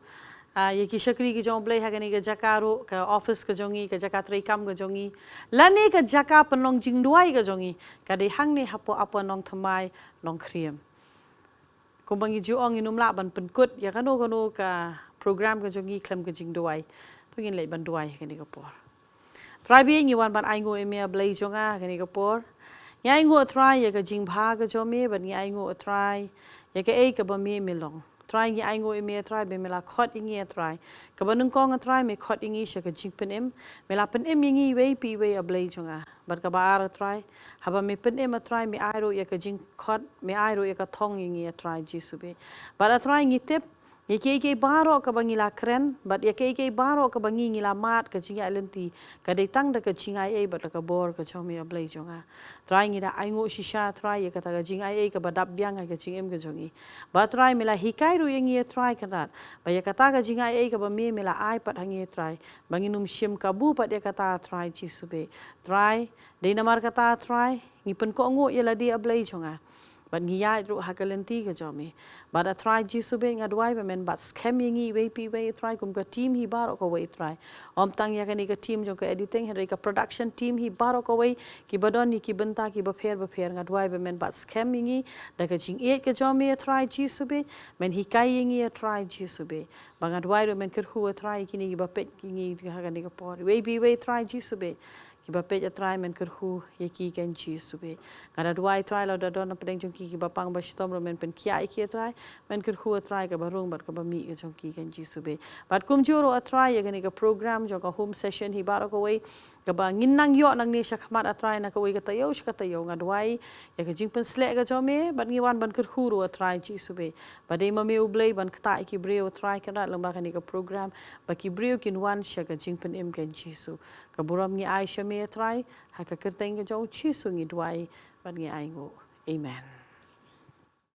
ah, ïa ki shakri ki jong U Blei ha kane ka jaka ruh, ka office ka jong ngi, ka jaka treikam ka jong ngi, lane ka jaka pynlong jingduwai ka jong ngi, ka dei hangne hapoh Upper Nongthymmai, Nongkrem. Kumba ngi ju ong ngin ym lah ban pynkut ïa kano kano ka program ka jong ngi khlem ka jingduwai. To ngin leit ban duwai ha kane ka por. Trai bad ngi wan ban ainguh ïa me A Blei jong nga ha kane ka por. Ngi ainguh A Trai ïa ka jingbha ka jong me bad ngi ainguh A Trai ïa kaei kaba me me long. Trai ngi ainguh ïa me A Trai ba me la khot ïa ngi A Trai. Kaba nyngkong A Trai me khot ïa ngi sha ka jingpynim. Me la pynim ïa ngi iwei pa iwei A Blei jong nga. Bad kaba ar A Trai, haba me pynim A Trai me ai ruh ïa ka jingkhot, me ai ruh ïa ka thong ïa ngi A Trai Jisu bad. Bad A Trai ngi tip, ïa kiei kiei baroh kaba ngi la kren, bad ïa kiei kiei baroh kaba ngi ngi la mad ka jingïaid lynti, ka dei tang da ka jingaiei bad da ka bor ka jong me A Blei jong nga. Trai ngi da ainguh shisha Trai ïa kata ka jingaiei kaba dap biang ha ka jingim ka jong ngi. Bad Trai me la hikai ruh ïa ngi A Trai kynrad, ba ïa kata ka jingaiei kaba me me la ai pat ha ngi A Trai, ba ngin ym shim kabu pat ïa kata A Trai Jisu bad. Trai, dei namar kata A Trai, ngi pynkohnguh ïa lade A Blei jong nga. Bad ngi ïaid ruh ha ka lynti ka jong me. Bad A Trai Jisu bad nga duwai ba men bat skhem ïa ngi iwei pa iwei A Trai kum ka team hi baroh kawei A Trai. Ym tang ïa kane ka team jong ka editing hynrei ka production team hi baroh kawei kiba don ïa ki bynta kiba pher ba pher nga duwai ba men bat skhem ïa ngi da ka jingïeit ka jong me A Trai Jisu bad. Men hikai ïa ngi A Trai Jisu bad. Ba nga duwai ruh men kyrkhu A Trai ïa kine kiba peit ïa ngi ha kane ka por. Iwei pa iwei A Trai Jisu bad. Kiba peit, A Trai, men kyrkhu ïa ki, Kynrad Jisu bad nga da duwai, A Trai, lada don napdeng jong ki kiba pang ba shitom ruh, men pynkhiah ïa ki, A Trai. Men kyrkhu, A Trai, kaba rung bad kaba mih ka jong ki, Kynrad Jisu bad. Bad kumjuh ruh, A Trai, ïa kane ka program jong ka home session hi baroh kawei, kaba ngin nang ïoh nangne shakhmat, A Trai, na kawei ka taïew sha ka taïew, nga duwai ïa ka jingpynsleh ka jong me, bad ngi wan ban kyrkhu ruh, A Trai Jisu bad. Ba dei ma me U Blei ban ktah ïa ki briew, A Trai, Kynrad, lyngba kane ka program, ba ki briew kin wan sha ka jingpynim, Kynrad Jisu. Ka burom ngi ai sha me, A Trai, ha ka kyrteng ka jong U Jisu ngi duwai bad ngi ainguh. Amen.